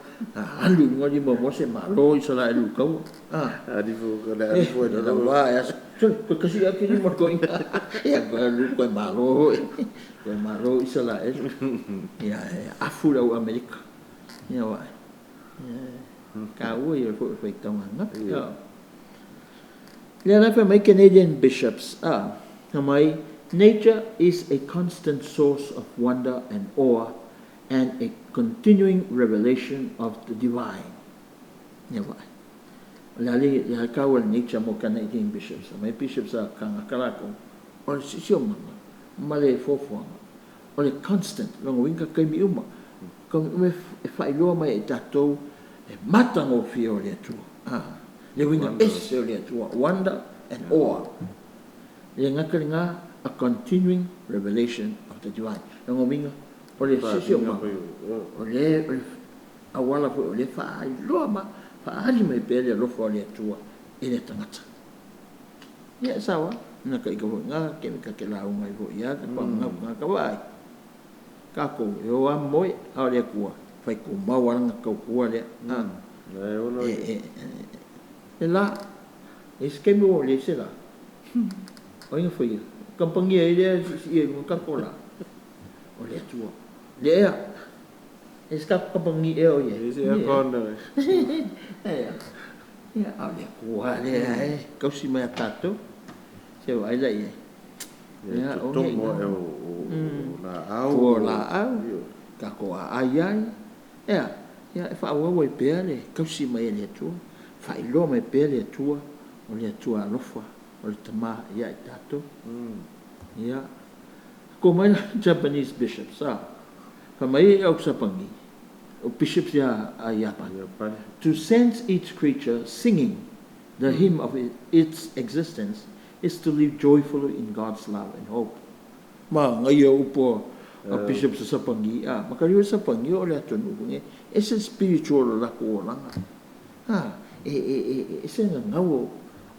Speaker 2: alu lunga lima Mose malo Isaraelu kau.
Speaker 1: Ali fo le ali fo
Speaker 2: le wa ya ko kasi ake lima ko inga. Ia ko lu ko malo. Ko malo Isaraelu. Ia afu lau Amerika. Ia wa. Ka ua ia fo faitauga gafi. Lea la fai mai Canadian bishops. Mai nature is a constant source of wonder and awe and a continuing revelation of the divine. Ia wa. O le ali le kau o le nature mo Canadian bishops. Mai bishops a kanga kalako. O le sisi o mama. Ma le fofuanga. O le constant. Longa winga kaimi uma. Kaimi uma e whailoa mai e tātou e matangofie o le Atua. Le winga ese o le Atua. Wonder and awe. Le ngaka le ngā a continuing revelation of the divine. Longa winga o le sisi o mama. O le awala foi o le whaailoa ma whaali mai pea le alofa o le Atua e le tangata. Ia sawa, na ka ika foi ngā, ke me ka ke launga i foi ia, ka pa ngā ngā ka wai. Kākou, e o a moe, a o le kua, whai ko mau aranga kau kua lea. E la, e se kemi o le se la. O inga whai, kampangia i lea, i e mga kako la. O le Atua. Le ea. E se tatou kamupani ea o i ai.
Speaker 1: E se aircon.
Speaker 2: Ea. Ia, a o le Atua lea e tausi mai a tatou. Se vaai la i ai.
Speaker 1: Ia, totogo ae o laau.
Speaker 2: O laau, tatou aai ai. Ea, ia e faaauau ai pea le tausi mai e le Atua. Faailoa mai pea le Atua, o le Atua alofa, o le Tama ia i tatou. Ia, ko mai la Japanese bishops, a. Fa mai e au Sapani, o bishops ia a Iapani.
Speaker 1: Iapani.
Speaker 2: To sense each creature singing the hymn of its existence is to live joyfully in God's love and hope. Ma ngai o upo a bishops a Sapani, a makari o Sapani o le atunuu nge, e se spiritual o lako o langa. A, e se nga ngau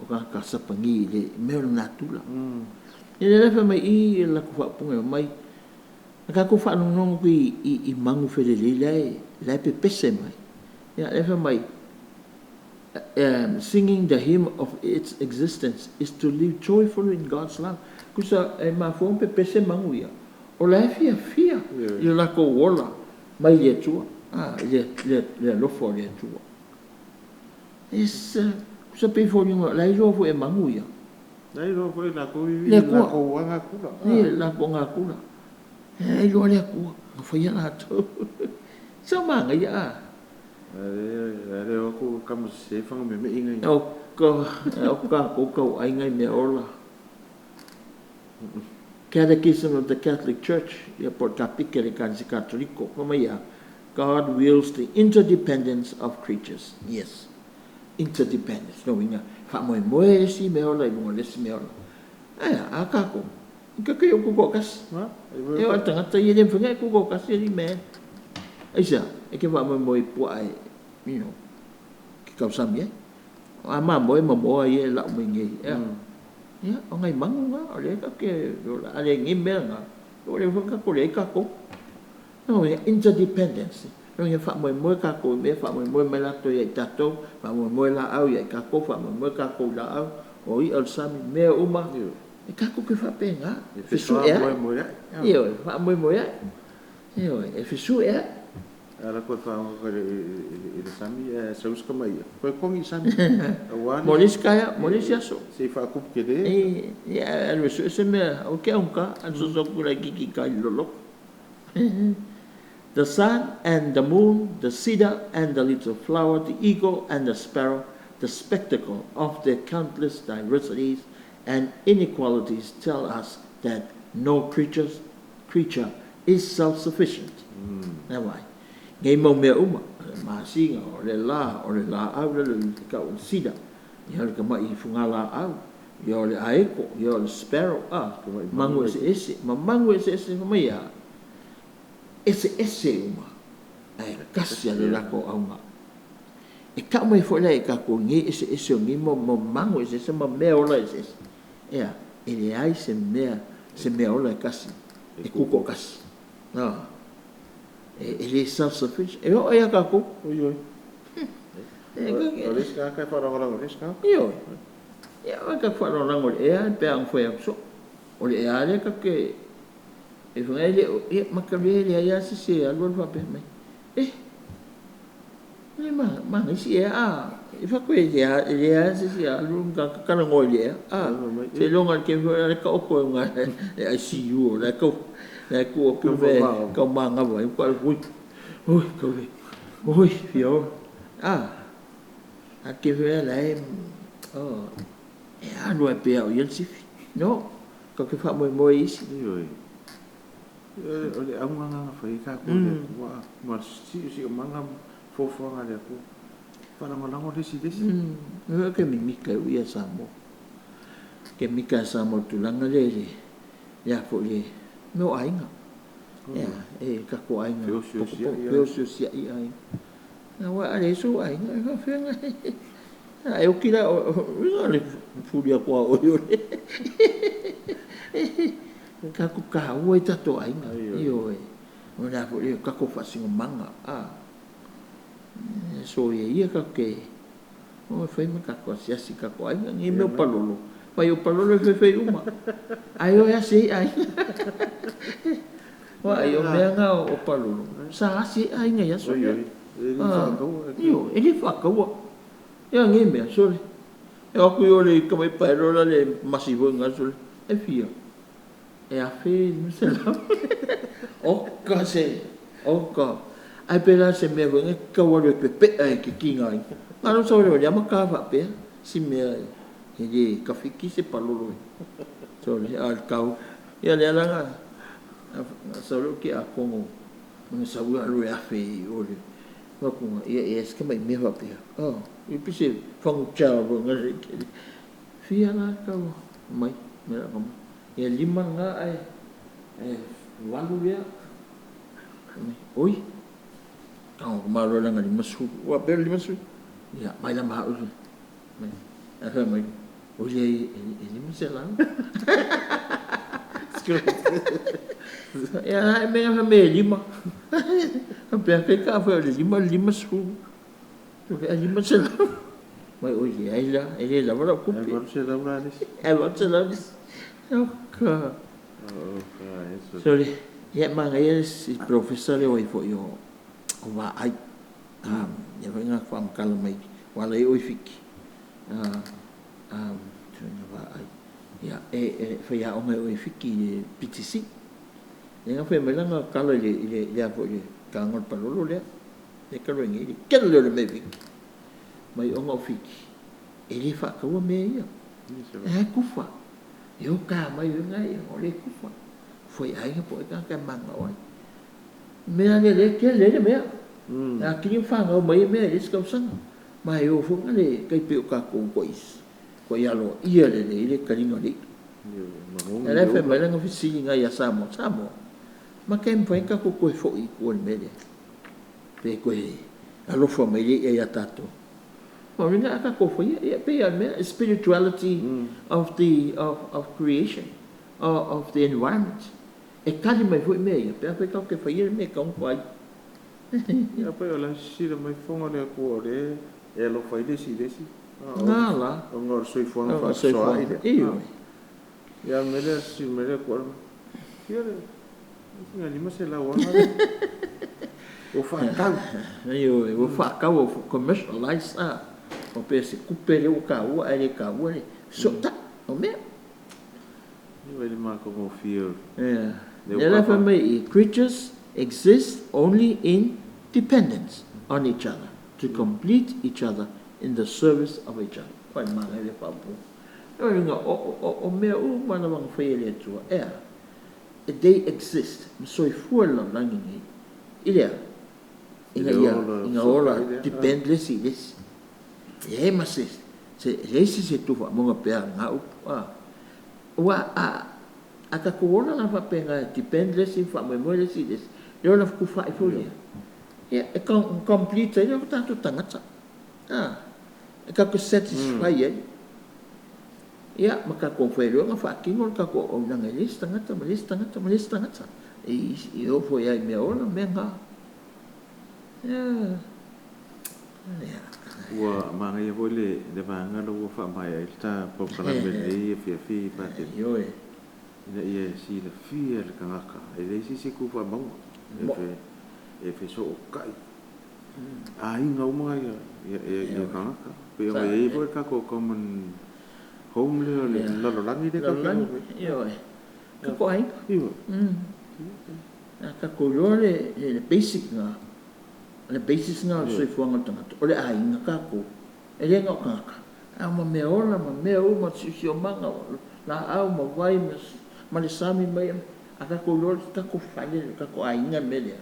Speaker 2: o ka ka Sapani le mea o le natura. E le lefa mai i lako whaapunga mai, a ka ko whaalongongo ki i mangu whelelei lae pe pese mai. Ia lefa mai, singing the hymn of its existence is to live joyfully in God's love. Kusa e mafua pe pese mangu ia. O lae fia fia i le lako ola mai le Atua. Ah, le alofa o le Atua. Es, kusa pe foliga lae iloa foi e mangu ia.
Speaker 1: Lai iloa foi lakou i
Speaker 2: Le Atua.
Speaker 1: Lakou agakula.
Speaker 2: E lakou agakula. E iloa le Atua. Na faia latou. Sa magaia a.
Speaker 1: Ale o ku kama se fanga me me inga.
Speaker 2: O ka ko kau ai ngai mea ola. Catechism of the Catholic Church, ia po ka pike le kansi katoliko, pa mai ia, God wills the interdependence of creatures. Yes, interdependence. No inga, wha moe moe le si mea ola i lunga le si mea ola. Aia, a kako, i ka kei o kuko kasi. E o tangata i le mwhenga e kuko kasi e li mea. Aisa, e ke wha moe moe pua e, you know, ke kausami e. A ma moe ma moa i e lau mai ngei. Ea. Ia, o ngai mangu ngā, o le ka ke, o la, ale ngi mea ngā, o le whaka ko le kako. No, ia interdependence. No, ia wha moe moe kako i mea, wha moe moe mai lato ia i tatou, wha moe moe la au ia i kako, wha moe moe kako i la au, o i o le sami, mea uma. E kako ke wha pe ngā.
Speaker 1: E
Speaker 2: Fesu
Speaker 1: wha
Speaker 2: ea.
Speaker 1: moe moe ai.
Speaker 2: Ia, wha moe moe ai. Ia, e fesu ea.
Speaker 1: Ala koe wha moe i le sami, e sauska mai ia. Koe kongi sami. Awa ni.
Speaker 2: Molis kaya, molis yaso.
Speaker 1: Se wha kupu ke le.
Speaker 2: E, ia, alu su se mea, o ke aunga, an so so kura kiki kai lolo. The sun and the moon, the cedar and the little flower, the eagle and the sparrow, the spectacle of their countless diversities and inequalities tell us that no creature is self-sufficient. Nā wai. Ngei mau mea uma, o le masinga, o le la, o le la au, le le ka o le cedar, ia o le kamai i funga la au, ia o le aeko, ia o le sparrow, a, mangu ese ese, ma mangu ese ese, ma mai a, ese ese uma, ai kasi a le lako aunga. E ka mai foi lai ka ko ngi ese ese o ngi mo, mo mangu ese ese, ma mea ola ese ese. Ea, e le ai se mea, se mea ola e kasi, e kuko kasi. No. E le self-sufficient. E o e a ka ko.
Speaker 1: Oi, oi.
Speaker 2: E ka ke.
Speaker 1: O le ska ka wharangorango, le ska.
Speaker 2: Io. Ia, o ka wharangorango le ea, pe ang whai aku so. O le ea le ka ke, e whangai le, ia, maka le le ia se se, alu alu whape mai. E, le ma, ma ngai si ea, a, e wha koe le ea, le ea se se, alu nga ka kana ngoi le ea, a, se longa le ke wha, le ka oko e nga, le ICU, le ka, le ku o ku ve, ka ma nga wa, ka ui, ui, ka ui, ui, fio, a, a ke wha le, oh, e alu e pea o iel sifi, no, ka ke wha moe moe isi.
Speaker 1: Oi, oi. O le aunga nganga whai ka ko le kua, ma si si o manga fōfōanga le kua. Wharangorango le si le si.
Speaker 2: Ke mimika ui a Samoa. Ke mika a Samoa tūlanga le le, le a fo le, meo ainga. Ia, e kako ainga.
Speaker 1: Feosio sia i ainga.
Speaker 2: Feosio sia i ainga. Nā wā ale so ainga, e whawhenga. Nā, e oki la, o, o, le furia kua o i ole. Kako ka ua i tato ainga.
Speaker 1: Ai, ai.
Speaker 2: Io e. O nā fo le kako whasinga manga. A. E, so ia ia ka ke. O e whai ma kako asiasi kako ainga. Ngi meo palolo. Whai o palolo e whai whai uma. Ai o e asi ai. Wa i o mea ngā o palolo. Sa asi e aiga i aso.
Speaker 1: Oi, oi. E le faakaua.
Speaker 2: Io, e le faakaua. Ia ngi mea, sole. E aku i o le ka mai paelo la le masi foi ngā sole. E fia. E afe, 500. O ka se, o ka. Ai pela se mea foi ngai kau alu e pepea e ke kinga ai. Ngā lo sa ole ole ama ka faapea. Si mea e le kafiki se palolo e. Sole, a le kau. Ia le ala nga sa ole ke a kongo. Mga sa ua alu e afe i ole. Makunga, ia e eske mai mea faapea. Oh, i pise whangu chao bo nga le kele. Fia la kau mai, mea ka mai. Ia lima ngā ai, e walu lea. Mai, oi. Kau malo la nga 50. Ua pe 50. Ia, mai la ma ulu. Mai. A fa mai. Oi le e 500. Ia, e mea fa me lima. Pe ke ka fa le lima 50. Tu ke 500. Mai oi le ai la, e le lava la
Speaker 1: E
Speaker 2: kupe.
Speaker 1: 800 la lisi.
Speaker 2: E 800 lisi. O ka.
Speaker 1: O ka, eso.
Speaker 2: Sorry. Ia manga ia si professor le oi foi o o va ai. Ia foi ngā whamakala mai. Wala i oi fiki. Tuinga va ai. Ia e whai a onga oi fiki i PTC. Ia ngā whai mai langa kala i le le a foi le kānga o palolo lea. Le kalo ngi le kele le le me fiki. Mai onga o fiki. E le whakaua mea ia. E kufa. E o ka mai o ngai o le kufa. Foi ai po e ka ka manga oi. Mea le le ke le le mea. A kini whangau mai mea le ska usanga. Mai o fonga le kai pe o ka ko ko is. Ko ia lo ia le le le kalinga le. E le fe mai langa fisili ngai ia Samoa. Samoa. Ma ke mpai ka ko koe foi ko le mele. Pe koe alofa mai le ia tātou. Ma ringa aka ko foi ia pe ia mea spirituality of the of creation of the environment. E kali mai foi mea ia pe ka ke foi ia me ka un ai.
Speaker 1: Ia pe o la sila mai fonga le ku o le e lo fai le si le si.
Speaker 2: Ngā la.
Speaker 1: O ngā soifuaga
Speaker 2: O ngā
Speaker 1: faasoaai lea.
Speaker 2: Ioe.
Speaker 1: Ia mele si mele ku ia le singa 500 aga le. O faatau.
Speaker 2: Ioe, ua faakau o commercialize a. O pe se kupe le ua kaua ai le kaua le. So ta, o mea.
Speaker 1: Ia le makagofie o.
Speaker 2: Yeah.
Speaker 1: Le
Speaker 2: Le la
Speaker 1: papa.
Speaker 2: fa mai, creatures exist only in dependence on each other, to complete each other in the service of each other. Pai mana le papu. O ringa o mea u mana wanga whai le atua. Ea, they exist. Msoifua la langi nei. Ilea, inga
Speaker 1: I le
Speaker 2: ia,
Speaker 1: ola
Speaker 2: inga ola,
Speaker 1: sokai lea.
Speaker 2: depend lesi lesi. E ma se, se lesi se tufa monga pea ngā upu. Ah. Ua a ka kuona la whapenga depend lesi, wha moe moe lesi lesi. Le ola kufa i fo lea. Ia, e complete ai le tātou tangata. Ah, e ka ko satisfy ai. Ia, ma ka konwhai roa ngā whakingo ka ko o nanga lesi tangata, ma lesi tangata, ma lesi tangata. E i o fo ia i mea ola, mea ngā. Ia. Ia.
Speaker 1: Ua manaia foi le vaega lea ua faamaea ai le ta polokalame lelei e fiafia i Patele.
Speaker 2: Ioe.
Speaker 1: Ina ia silafia le tagata e leai se isi ku faamauga e fesootai aiga uma ia ia tagata pei ona iai foi le tatou common home lea o le lalolagi lea tatou
Speaker 2: Lalolagi, ioe. Ka ko aiga.
Speaker 1: Ioe.
Speaker 2: A ka ko loa le basic ngā. Le basis ngā o le soifuaga o le tagata. O le aiga kākou. E le ngā o kangaka. A ma mea ola, ma mea uma, siosiomaga, laau, ma vai, ma le sami mai. A kākou loa le takou fale, le takou aiga mea lea.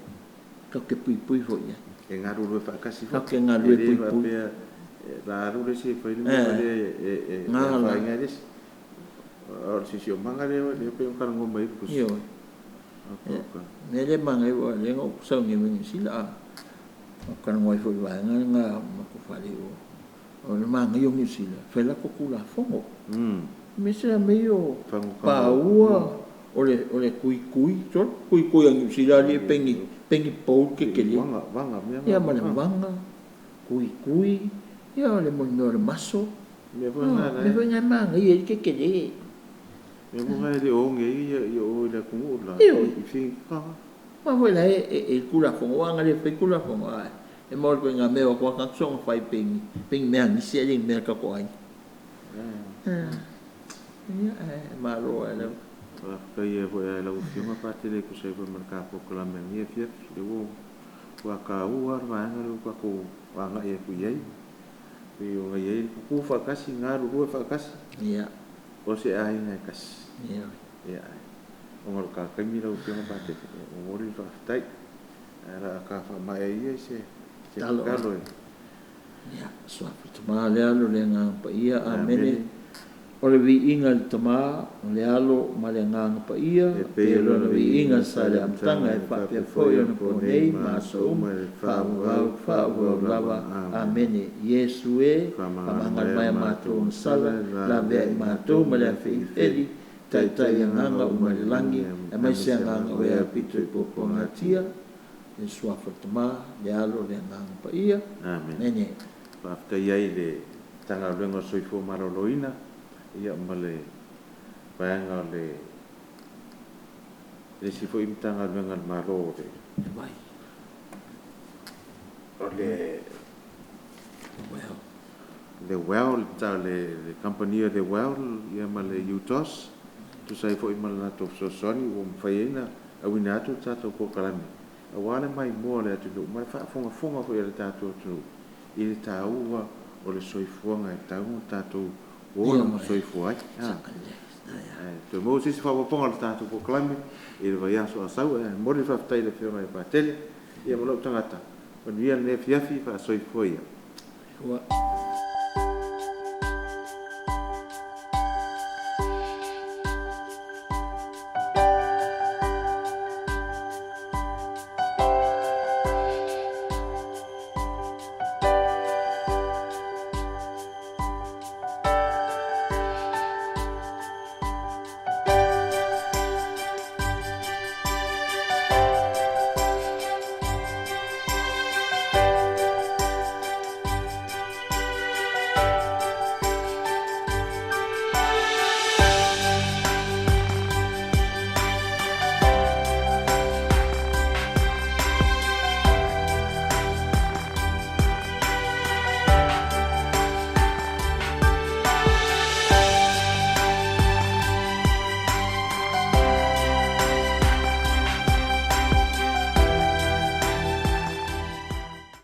Speaker 2: Ka ke puipui foi ia.
Speaker 1: E galulue faatasi foi.
Speaker 2: Ka ke galulue
Speaker 1: E le
Speaker 2: puipui.
Speaker 1: faapea la alu le isi e fai le mea lea e
Speaker 2: Ngā la.
Speaker 1: afaina ai le isi. O le siosiomaga lea lea pei ona talanoa mai ai le tusi.
Speaker 2: Ioe.
Speaker 1: Aka.
Speaker 2: Mea le manaia ua le ngā sau ngi wingi sila a. O kalangoi foi vaega ngā mako fale o. O le manaia o Niu Sila, fai la ko kula fongo. Me se me o
Speaker 1: Fango ka
Speaker 2: paua o le kui kui, so kui kui a Niu Sila li pengi, pengi pou ke ke li.
Speaker 1: Vanga, vanga, mea
Speaker 2: Ia ma le
Speaker 1: vanga.
Speaker 2: vanga, kui kui, ia o le mo mea o le maso.
Speaker 1: Mea foi ngā
Speaker 2: Mea foi ngā manaia i ke ke le.
Speaker 1: Mea foi ngā le o nge ia o i le atunuu la.
Speaker 2: Ioe.
Speaker 1: I whinga.
Speaker 2: Aua foi la e e Tulafono, aua ana le faia Tulafono, ae e maua i le ituaiga mea e o atu lava tagata soona fai pei ni pei ni mea a nisi ae le ni mea a le tatou aiga. Ia, ae malo lava i lau.
Speaker 1: Faafetai ai foi i lau Afioga Patele e tusa ai foi ma le ta polokalame i lenei afiafi. Lea ua matua taua lava le vaega lea ua tatou agai atu i ai. E pei ona i ai le tutu faatasi, galulue faatasi, o se aiga e tasi. Ia, ona o le ta taimi lau Afioga Patele, ia momoli le faafetai. Ae o le a ta faamaea ia i se tatalo e.
Speaker 2: Ia, Suafa Tama, le Alo, le Agaga Paia. Amene. O le viiga i le Tama, o le Alo ma le Agaga Paia, e pei o lona viiga sa i le amataga e faapea foi ona po nei ma aso uma, faavavau, faavavau lava. Amene. Iesu e, faamagalo mai a matou agasala, lavea i matou ma le afe i Ifeli, taitai agaga uma i le lagi, aemaise agaga o e aupito i puapuagatia. I le Suafa o le Tama, le Alo, le Agaga Paia.
Speaker 1: Amene. Faafetai ai i le Matagaluega o le Soifua Maloloina ia ma le vaega o le le isi foi Matagaluega a le Malo o le
Speaker 2: Vai.
Speaker 1: O le le Well, le kamupani le Well ia ma le UTOS, tusa ai foi ma le latou fesoasoani ua mafai ai ona auina atu le tatou polokalame aua le maimoa a le atunuu ma le faafogafoga foi a le tatou atunuu i le taua o le soifuaga e tatau ona tatou ola ma soifua ai. Ae toe maua se isi faaopoopoga o le tatou polokalame i le vaiaso a sau. Ae momoli le faafetai i le Afioga ia Patele ia ma lou tagata. Manuia lenei afiafi, faasoifua ia.
Speaker 2: Ua.